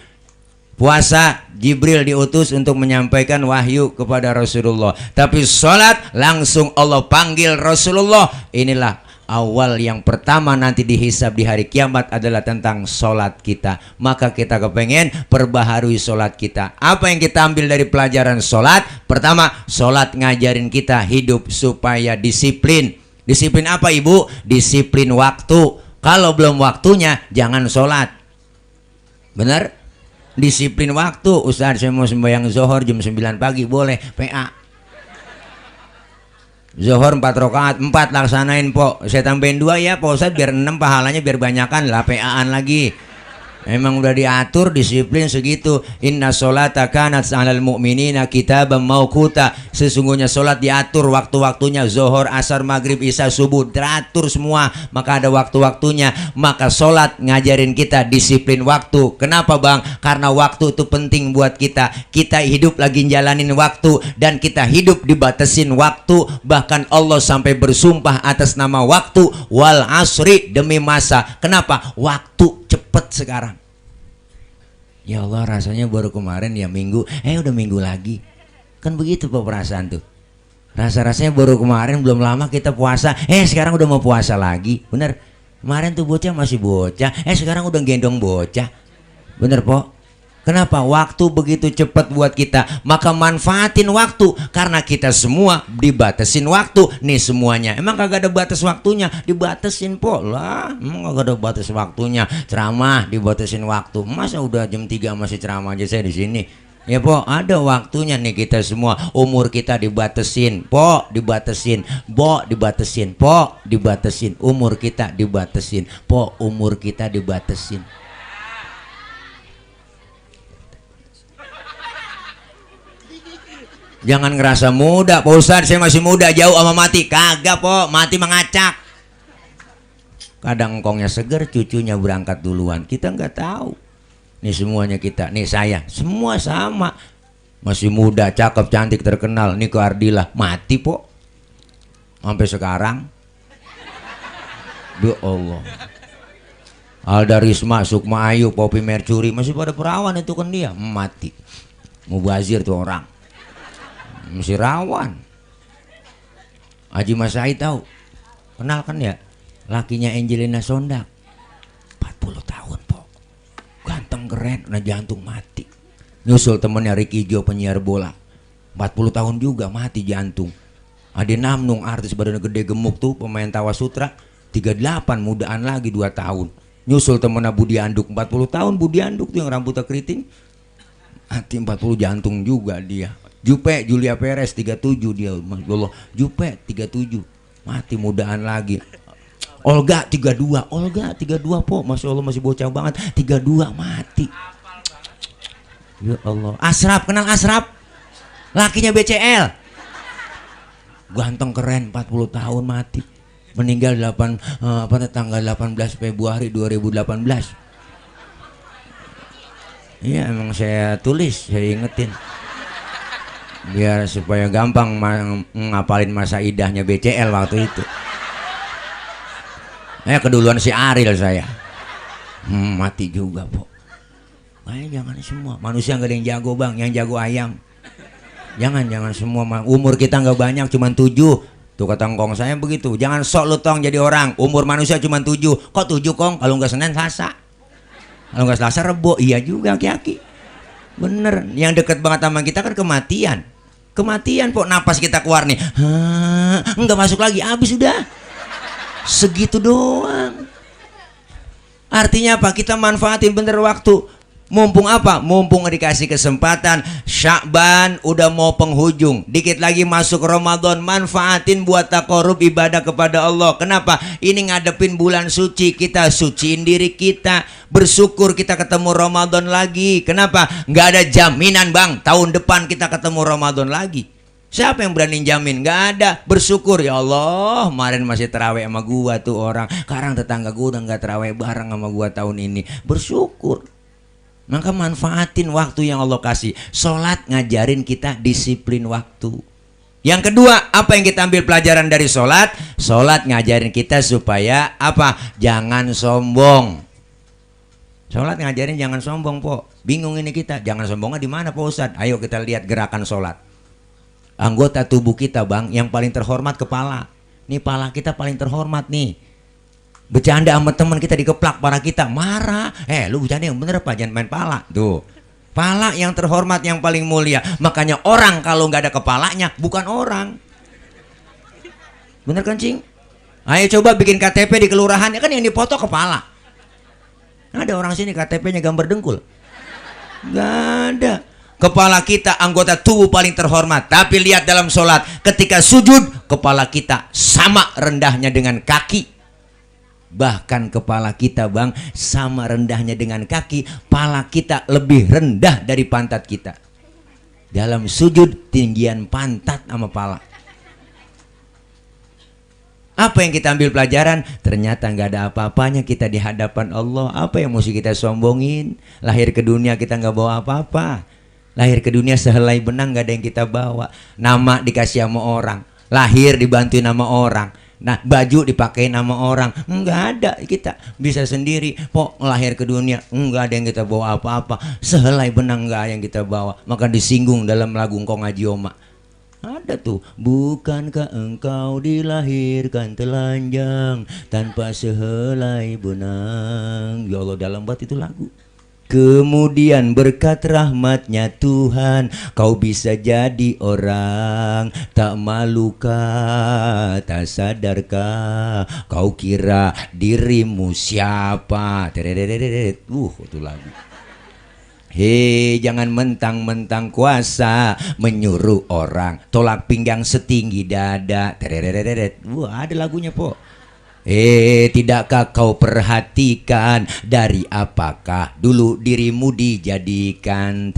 Puasa Jibril diutus untuk menyampaikan wahyu kepada Rasulullah. Tapi sholat langsung Allah panggil Rasulullah. Inilah awal yang pertama nanti dihisab di hari kiamat adalah tentang sholat kita. Maka kita kepengen perbaharui sholat kita. Apa yang kita ambil dari pelajaran sholat? Pertama, sholat ngajarin kita hidup supaya disiplin. Disiplin apa ibu? Disiplin waktu. Kalau belum waktunya jangan sholat. Bener? Disiplin waktu. Ustaz saya mau sembahyang zuhur jam 9 pagi boleh PA. Zuhur 4 rakaat 4 laksanain po. Saya tambahin 2 ya Pak Ustaz biar 6 pahalanya biar banyakan lah PA-an lagi. Emang udah diatur disiplin segitu. Inna sholata kanat 'alal mu'minina kitaban mauquta. Sesungguhnya sholat diatur waktu-waktunya. Zuhur, asar, maghrib, isya, subuh teratur semua. Maka ada waktu-waktunya. Maka sholat ngajarin kita disiplin waktu. Kenapa bang? Karena waktu itu penting buat kita. Kita hidup lagi jalanin waktu dan kita hidup dibatasin waktu. Bahkan Allah sampai bersumpah atas nama waktu, wal asri, demi masa. Kenapa? Waktu cepet sekarang. Ya Allah rasanya baru kemarin ya minggu, udah minggu lagi. Kan begitu Pak perasaan tuh. Rasa-rasanya baru kemarin belum lama kita puasa, sekarang udah mau puasa lagi. Bener. Kemarin tuh bocah masih bocah, sekarang udah gendong bocah. Bener Pak. Kenapa? Waktu begitu cepat buat kita. Maka manfaatin waktu. Karena kita semua dibatasin waktu. Nih semuanya. Emang kagak ada batas waktunya? Dibatasin po lah. Emang kagak ada batas waktunya. Ceramah dibatasin waktu. Masa udah jam 3 masih ceramah aja saya di sini? Ya po, ada waktunya nih kita semua. Umur kita dibatasin. Po, dibatasin. Bo, dibatasin. Po, dibatasin. Umur kita dibatasin. Po, umur kita dibatasin. Jangan ngerasa muda, Pak Ustadz saya masih muda, jauh sama mati. Kagak po, mati mengacak. Kadang engkongnya seger, cucunya berangkat duluan. Kita nggak tahu. Nih semuanya kita, nih saya, semua sama. Masih muda, cakep, cantik, terkenal. Niko Ardila, mati po. Sampai sekarang. Ya Allah. Alda Risma, Sukma Ayu, Poppy Mercury, masih pada perawan itu kan dia. Mati. Mubazir tuh orang. Masih rawan. Haji Mas Said tahu, kenal kan ya, lakinya Angelina Sondak, 40 tahun po, ganteng keren, nah jantung mati. Nyusul temennya Ricky Jo penyiar bola, 40 tahun juga mati jantung. Ade Namnung artis badan gede gemuk tuh pemain Tawa Sutra, 38 mudaan lagi 2 tahun. Nyusul temennya Budi Anduk, 40 tahun Budi Anduk tuh yang rambutnya keriting, mati 40 jantung juga dia. Jupe Julia Perez 37 dia, Masya Allah. Jupe 37 mati mudaan lagi. Olga 32 po, Masya Allah masih bocah banget, 32 mati. Ya Allah. Asraf, kenal Asraf? Lakinya BCL, ganteng keren, 40 tahun mati. Meninggal tanggal 18 Februari 2018. Iya emang saya tulis, saya ingetin biar supaya gampang ngapalin masa idahnya BCL waktu itu. Keduluan si Ariel saya. Mati juga po. Jangan semua manusia nggak ada yang jago bang, yang jago ayam. Jangan semua. Umur kita nggak banyak, cuma 7. Tuh kata ngkong saya begitu. Jangan sok lu tong jadi orang. Umur manusia cuma 7. Kok 7 kong? Kalau nggak Senin Selasa. Kalau nggak Selasa Rebo. Iya juga aki-aki. Bener, yang deket banget sama kita kan kematian. Kematian po, napas kita keluar nih, nggak masuk lagi, habis sudah. Segitu doang. Artinya apa? Kita manfaatin bener waktu. Mumpung apa? Mumpung dikasih kesempatan. Sya'ban udah mau penghujung, dikit lagi masuk Ramadan. Manfaatin buat taqarrub ibadah kepada Allah. Kenapa? Ini ngadepin bulan suci, kita suciin diri kita. Bersyukur kita ketemu Ramadan lagi. Kenapa? Nggak ada jaminan bang, tahun depan kita ketemu Ramadan lagi. Siapa yang berani jamin? Nggak ada. Bersyukur, ya Allah, kemarin masih terawih sama gua tuh orang, sekarang tetangga gua udah nggak terawih bareng sama gua tahun ini. Bersyukur. Maka manfaatin waktu yang Allah kasih. Sholat ngajarin kita disiplin waktu. Yang kedua, apa yang kita ambil pelajaran dari sholat? Sholat ngajarin kita supaya apa? Jangan sombong. Sholat ngajarin jangan sombong po. Bingung ini kita, jangan sombongnya di mana Pak Ustadz? Ayo kita lihat gerakan sholat. Anggota tubuh kita bang, yang paling terhormat kepala. Nih pala kita paling terhormat nih. Bercanda sama teman kita dikeplak para kita marah. Lu bercanda yang bener apa? Jangan main pala. Tuh, pala yang terhormat yang paling mulia. Makanya orang kalau nggak ada kepalanya bukan orang. Bener kan cing? Ayo coba bikin KTP di kelurahan, kan yang dipoto kepala. Ada orang sini KTP-nya gambar dengkul. Nggak ada. Kepala kita anggota tubuh paling terhormat. Tapi lihat dalam sholat, ketika sujud, kepala kita sama rendahnya dengan kaki. Bahkan kepala kita bang sama rendahnya dengan kaki. Pala kita lebih rendah dari pantat kita. Dalam sujud tinggian pantat sama pala. Apa yang kita ambil pelajaran? Ternyata nggak ada apa-apanya kita di hadapan Allah. Apa yang mesti kita sombongin? Lahir ke dunia kita nggak bawa apa-apa. Lahir ke dunia sehelai benang nggak ada yang kita bawa. Nama dikasih sama orang, lahir dibantuin sama orang. Nah baju dipakai nama orang, nggak ada, kita bisa sendiri. Pok lahir ke dunia nggak ada yang kita bawa apa-apa, sehelai benang nggak ada yang kita bawa. Maka disinggung dalam lagu Engkau Ngaji Oma. Ada tuh, bukankah engkau dilahirkan telanjang tanpa sehelai benang. Ya Allah, dalam banget itu lagu. Kemudian berkat rahmatnya Tuhan, kau bisa jadi orang. Tak malukah, tak sadarkah, kau kira dirimu siapa? Itu lagu. Hei, jangan mentang-mentang kuasa menyuruh orang tolak pinggang setinggi dada. Wah, ada lagunya po. Tidakkah kau perhatikan dari apakah dulu dirimu dijadikan?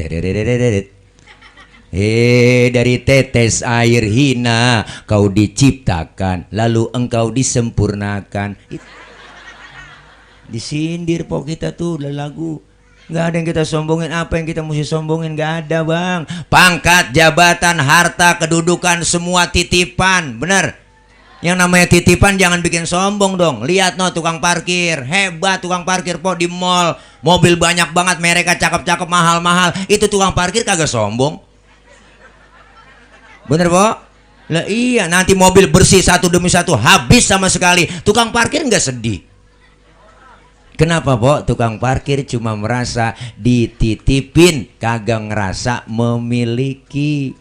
Dari tetes air hina kau diciptakan, lalu engkau disempurnakan. Disindir po kita tuh lagu. Nggak ada yang kita sombongin. Apa yang kita mesti sombongin? Nggak ada bang. Pangkat, jabatan, harta, kedudukan, semua titipan. Bener. Yang namanya titipan jangan bikin sombong dong. Lihat no tukang parkir. Hebat tukang parkir po di mall. Mobil banyak banget, mereka cakep-cakep, mahal-mahal. Itu tukang parkir kagak sombong. Bener po? Lah iya, nanti mobil bersih satu demi satu habis sama sekali. Tukang parkir nggak sedih. Kenapa po? Tukang parkir cuma merasa dititipin, kagak ngerasa memiliki.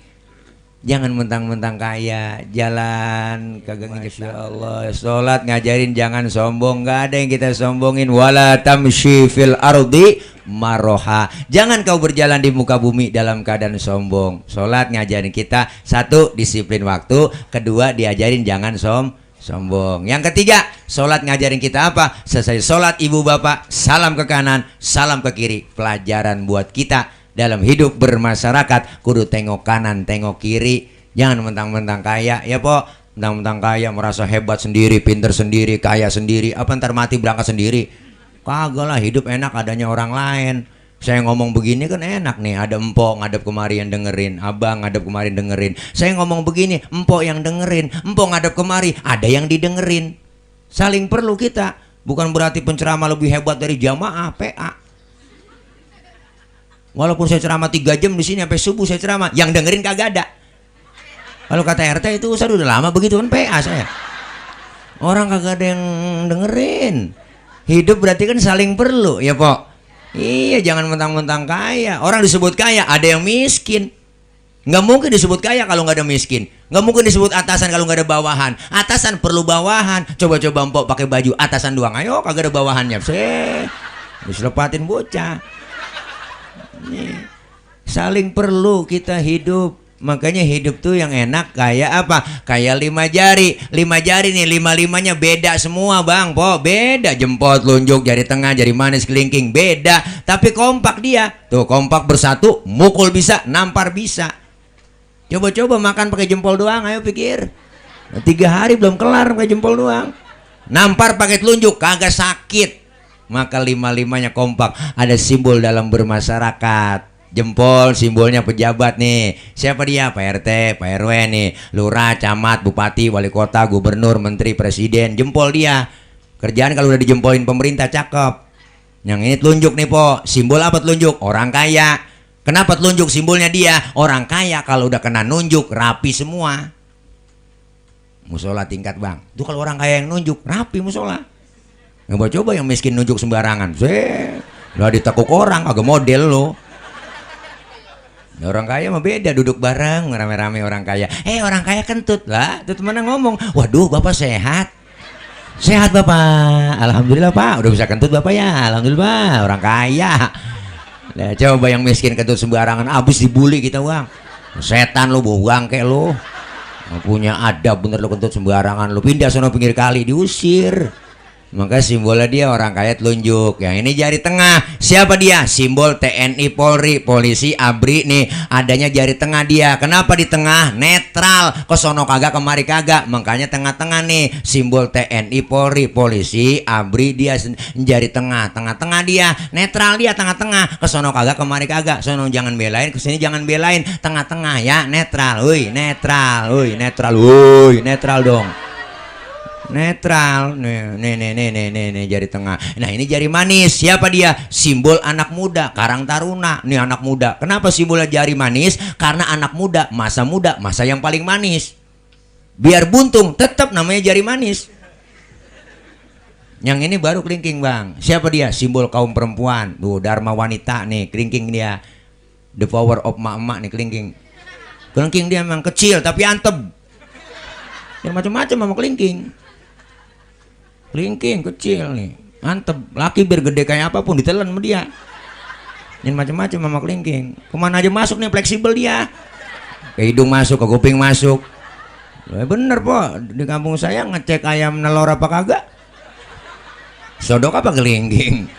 Jangan mentang-mentang kaya, jalan kagak insya Allah. Sholat ngajarin jangan sombong, nggak ada yang kita sombongin. Wala tamshi fil ardi maroha. Jangan kau berjalan di muka bumi dalam keadaan sombong. Sholat ngajarin kita, satu, disiplin waktu. Kedua, diajarin jangan sombong. Yang ketiga, sholat ngajarin kita apa? Selesai sholat ibu bapak, salam ke kanan, salam ke kiri. Pelajaran buat kita dalam hidup bermasyarakat, kudu tengok kanan, tengok kiri. Jangan mentang-mentang kaya, ya po. Mentang-mentang kaya merasa hebat sendiri, pinter sendiri, kaya sendiri. Apa ntar mati berangkat sendiri? Kagak lah, hidup enak adanya orang lain. Saya ngomong begini kan enak nih, ada empok ngadep kemari yang dengerin, abang ngadep kemari dengerin. Saya ngomong begini, empok yang dengerin, empok ngadep kemari, ada yang didengerin. Saling perlu kita. Bukan berarti penceramah lebih hebat dari jamaah PA. Walaupun saya ceramah 3 jam di sini sampai subuh saya ceramah, yang dengerin kagak ada. Kalau kata RT itu saya udah lama begitu kan PA saya. Orang kagak ada yang dengerin. Hidup berarti kan saling perlu, ya po. Iya, jangan mentang-mentang kaya. Orang disebut kaya, ada yang miskin. Nggak mungkin disebut kaya kalau nggak ada miskin. Nggak mungkin disebut atasan kalau nggak ada bawahan. Atasan perlu bawahan. Coba-coba empok pakai baju atasan doang, ayo kagak ada bawahannya. Diselepatin bocah. Saling perlu kita hidup. Makanya hidup tuh yang enak kayak apa? Kayak 5 jari. 5 jari nih, 5-5-nya beda semua bang po. Beda, jempol, telunjuk, jari tengah, jari manis, kelingking, beda. Tapi kompak dia. Tuh kompak bersatu, mukul bisa, nampar bisa. Coba-coba makan pakai jempol doang, ayo pikir. 3 hari belum kelar pakai jempol doang. Nampar pakai telunjuk, kagak sakit. Maka 5-5-nya kompak. Ada simbol dalam bermasyarakat. Jempol simbolnya pejabat nih. Siapa dia? Pak RT, Pak RW nih, lurah, camat, bupati, wali kota, gubernur, menteri, presiden. Jempol dia. Kerjaan kalau udah dijempolin pemerintah cakep. Yang ini telunjuk nih po. Simbol apa telunjuk? Orang kaya. Kenapa telunjuk simbolnya dia? Orang kaya kalau udah kena nunjuk rapi semua. Musola tingkat bang. Itu kalau orang kaya yang nunjuk rapi musola. Coba yang miskin nunjuk sembarangan. Lah ditekuk orang agak model lo. Orang kaya mah beda, duduk bareng rame-rame orang kaya. Orang kaya kentut lah. Itu mana ngomong, waduh bapak sehat. Sehat bapak, alhamdulillah pak. Udah bisa kentut bapak ya, alhamdulillah. Orang kaya. Nah, coba yang miskin kentut sembarangan, abis dibully kita bang. Setan lo, buang kayak lo. Nggak punya adab bener lo kentut sembarangan. Lo pindah sono pinggir kali, diusir. Maka simbolnya dia orang kaya telunjuk. Yang ini jari tengah. Siapa dia? Simbol TNI, Polri, polisi, ABRI nih. Adanya jari tengah dia. Kenapa di tengah? Netral. Kesono kagak kemari kagak. Makanya tengah-tengah nih. Simbol TNI, Polri, polisi, ABRI dia jari tengah. Tengah-tengah dia. Netral dia tengah-tengah. Kesono kagak kemari kagak. Sono jangan belain, kesini jangan belain. Tengah-tengah ya. Netral. Woi netral. Woi netral. Woi netral dong. Netral. Nih jari tengah. Nah ini jari manis. Siapa dia? Simbol anak muda, Karang Taruna. Nih anak muda. Kenapa simbolnya jari manis? Karena anak muda, masa yang paling manis. Biar buntung tetap namanya jari manis. Yang ini baru kelingking bang. Siapa dia? Simbol kaum perempuan. Tuh Dharma wanita nih kelingking dia. The power of emak-emak nih kelingking. Kelingking dia memang kecil tapi antep. Yang macam-macam sama kelingking. Kelingking kecil nih, mantep. Laki biar gede kayak apapun ditelan sama dia. Yang macam-macam sama kelingking. Kemana aja masuk nih fleksibel dia. Ke hidung masuk, ke kuping masuk. Bener po, di kampung saya ngecek ayam nelor apa kagak. Sodok apa kelingking?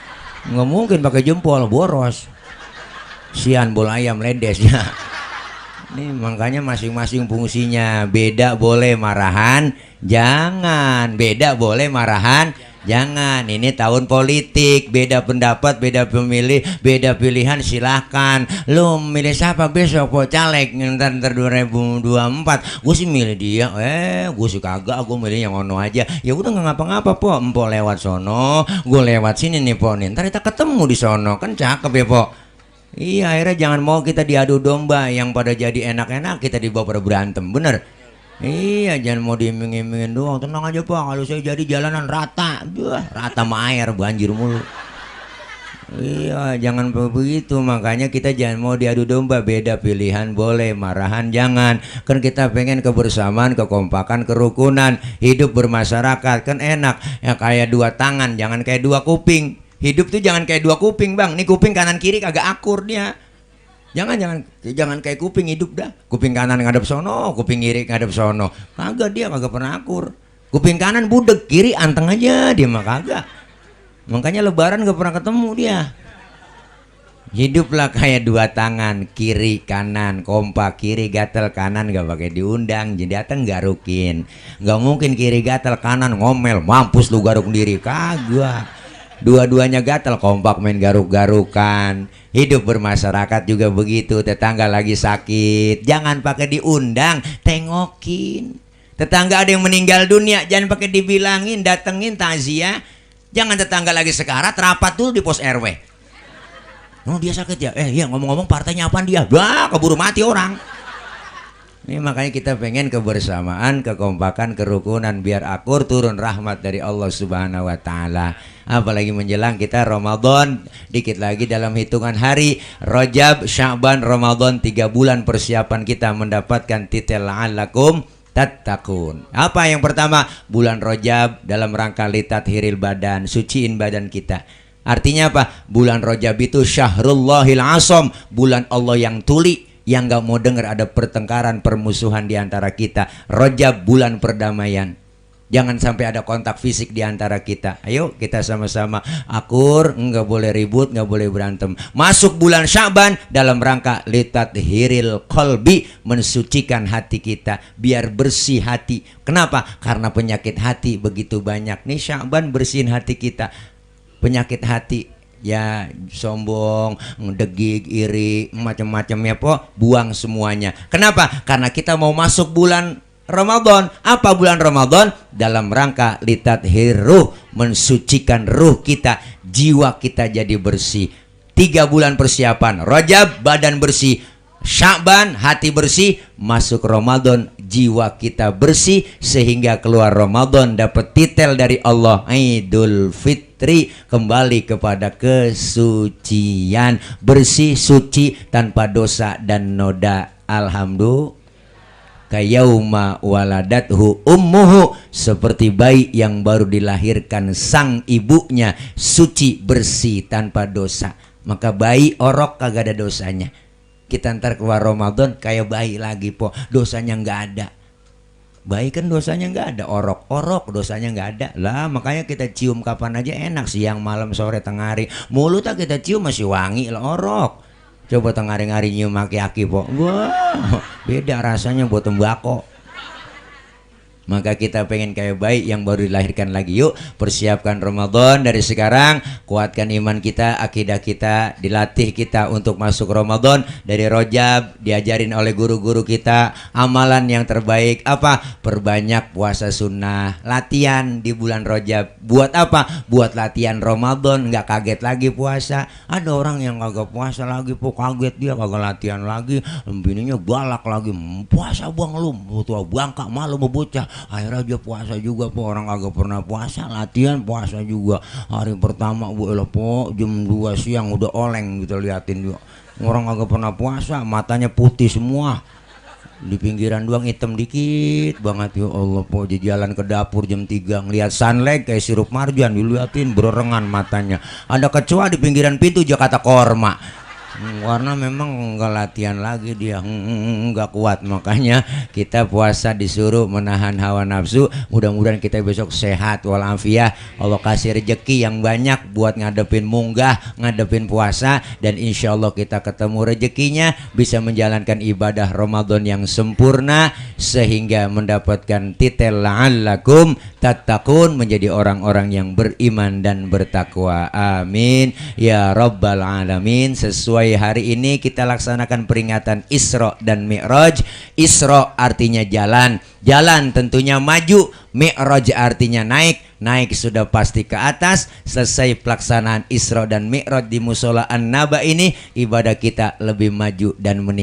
Nggak mungkin pakai jempol, boros. Sian bol ayam ledes ya. Nih makanya masing-masing fungsinya. Beda boleh marahan, jangan. Beda boleh marahan, jangan. Ini tahun politik, beda pendapat, beda pemilih, beda pilihan, silahkan. Lu milih siapa besok po caleg ntar 2024? Gue sih milih dia. Gue sih kagak, gue milih yang ono aja. Ya udah nggak ngapa-ngapa po. Empo lewat sono, gue lewat sini nih po. Nih ntar kita ketemu di sono, kan cakep ya po. Iya, akhirnya jangan mau kita diadu domba, yang pada jadi enak-enak kita dibawa pada berantem, bener? Iya, jangan mau diiming-imingin doang. Tenang aja pak, kalau saya jadi jalanan rata, rata sama air, banjir mulu. Iya, jangan begitu. Makanya kita jangan mau diadu domba. Beda pilihan boleh, marahan jangan. Kan kita pengen kebersamaan, kekompakan, kerukunan, hidup bermasyarakat, kan enak. Ya kayak dua tangan, jangan kayak dua kuping. Hidup tuh jangan kayak dua kuping bang. Nih kuping kanan kiri kagak akur dia. Jangan kayak kuping hidup dah. Kuping kanan ngadep sono, kuping kiri ngadep sono. Kagak, dia kagak pernah akur. Kuping kanan budek, kiri anteng aja dia mah kagak. Makanya lebaran gak pernah ketemu dia. Hiduplah kayak dua tangan, kiri kanan kompak, kiri gatel kanan gak pakai diundang, jadi datang garukin. Gak mungkin kiri gatel kanan ngomel, mampus lu garuk diri, kagak. Dua-duanya gatel kompak main garuk-garukan. Hidup bermasyarakat juga begitu. Tetangga lagi sakit, jangan pakai diundang, tengokin. Tetangga ada yang meninggal dunia, jangan pakai dibilangin, datengin takziah. Jangan tetangga lagi sekarat, rapat dulu di pos RW. Oh dia sakit ya? Iya ngomong-ngomong partainya apaan dia? Wah keburu mati orang. Ini makanya kita pengen kebersamaan, kekompakan, kerukunan, biar akur, turun rahmat dari Allah Subhanahu wa taala. Apalagi menjelang kita Ramadan, dikit lagi dalam hitungan hari, Rajab, Sya'ban, Ramadan, 3 bulan persiapan kita mendapatkan titel la'allakum tattaqun. Apa yang pertama? Bulan Rajab dalam rangka litathiril badan, suciin badan kita. Artinya apa? Bulan Rajab itu Syahrullahil Asam, bulan Allah yang tuli, yang gak mau dengar ada pertengkaran, permusuhan di antara kita. Rajab bulan perdamaian. Jangan sampai ada kontak fisik di antara kita. Ayo kita sama-sama akur, nggak boleh ribut, nggak boleh berantem. Masuk bulan Sya'ban dalam rangka litathiril qalbi, mensucikan hati kita biar bersih hati. Kenapa? Karena penyakit hati begitu banyak. Nih Sya'ban bersihin hati kita. Penyakit hati ya sombong, degig, iri, macam-macamnya po, buang semuanya. Kenapa? Karena kita mau masuk bulan Ramadan. Apa bulan Ramadan? Dalam rangka litathir ruh, mensucikan ruh kita, jiwa kita jadi bersih. 3 bulan persiapan, Rajab badan bersih, Sya'ban hati bersih, masuk Ramadan jiwa kita bersih, sehingga keluar Ramadan dapat titel dari Allah Idul Fitri, kembali kepada kesucian, bersih, suci, tanpa dosa dan noda. Alhamdulillah. Kayauma waladathu ummuhu, seperti bayi yang baru dilahirkan sang ibunya, suci, bersih, tanpa dosa. Maka bayi orok kagak ada dosanya. Kita ntar keluar Ramadan kayak bayi lagi po, dosanya nggak ada. Bayi kan dosanya nggak ada, orok dosanya nggak ada lah. Makanya kita cium kapan aja enak, siang, malam, sore, tengah hari. Mulut kita cium masih wangi lah, orok. Coba tengah hari nyium aki-aki po, wah beda rasanya buat tembakau. Maka kita pengen kayak bayi yang baru dilahirkan lagi. Yuk persiapkan Ramadan dari sekarang, kuatkan iman kita, akidah kita, dilatih kita untuk masuk Ramadan. Dari Rajab diajarin oleh guru-guru kita amalan yang terbaik apa? Perbanyak puasa sunnah, latihan di bulan Rajab. Buat apa? Buat latihan Ramadan, nggak kaget lagi puasa. Ada orang yang kagak puasa lagi po, kaget dia kagak latihan lagi, bininya galak lagi, puasa bang lu, tua bangka malu mau bocah. Akhirnya dia puasa juga po, orang kagak pernah puasa, latihan puasa juga. Hari pertama bu po jam 2 siang udah oleng gitu, liatin juga. Orang kagak pernah puasa, matanya putih semua, di pinggiran doang hitam dikit banget. Ya Allah po, di jalan ke dapur jam 3 ngeliat sunlight kayak sirup marjan, diliatin berengan matanya. Ada kecoa di pinggiran pintu Jakarta korma. Karena memang nggak latihan lagi dia, nggak kuat, makanya kita puasa disuruh menahan hawa nafsu. Mudah-mudahan kita besok sehat walafiat, Allah kasih rezeki yang banyak buat ngadepin munggah, ngadepin puasa, dan insya Allah kita ketemu rezekinya bisa menjalankan ibadah Ramadan yang sempurna sehingga mendapatkan titel la'allakum tattaqun, menjadi orang-orang yang beriman dan bertakwa. Amin ya rabbal alamin. Sesuai hari ini kita laksanakan peringatan Isra dan Mi'raj. Isra artinya jalan, jalan tentunya maju. Mi'raj artinya naik, naik sudah pasti ke atas. Selesai pelaksanaan Isra dan Mi'raj di Musola An-Naba ini, ibadah kita lebih maju dan meningkat.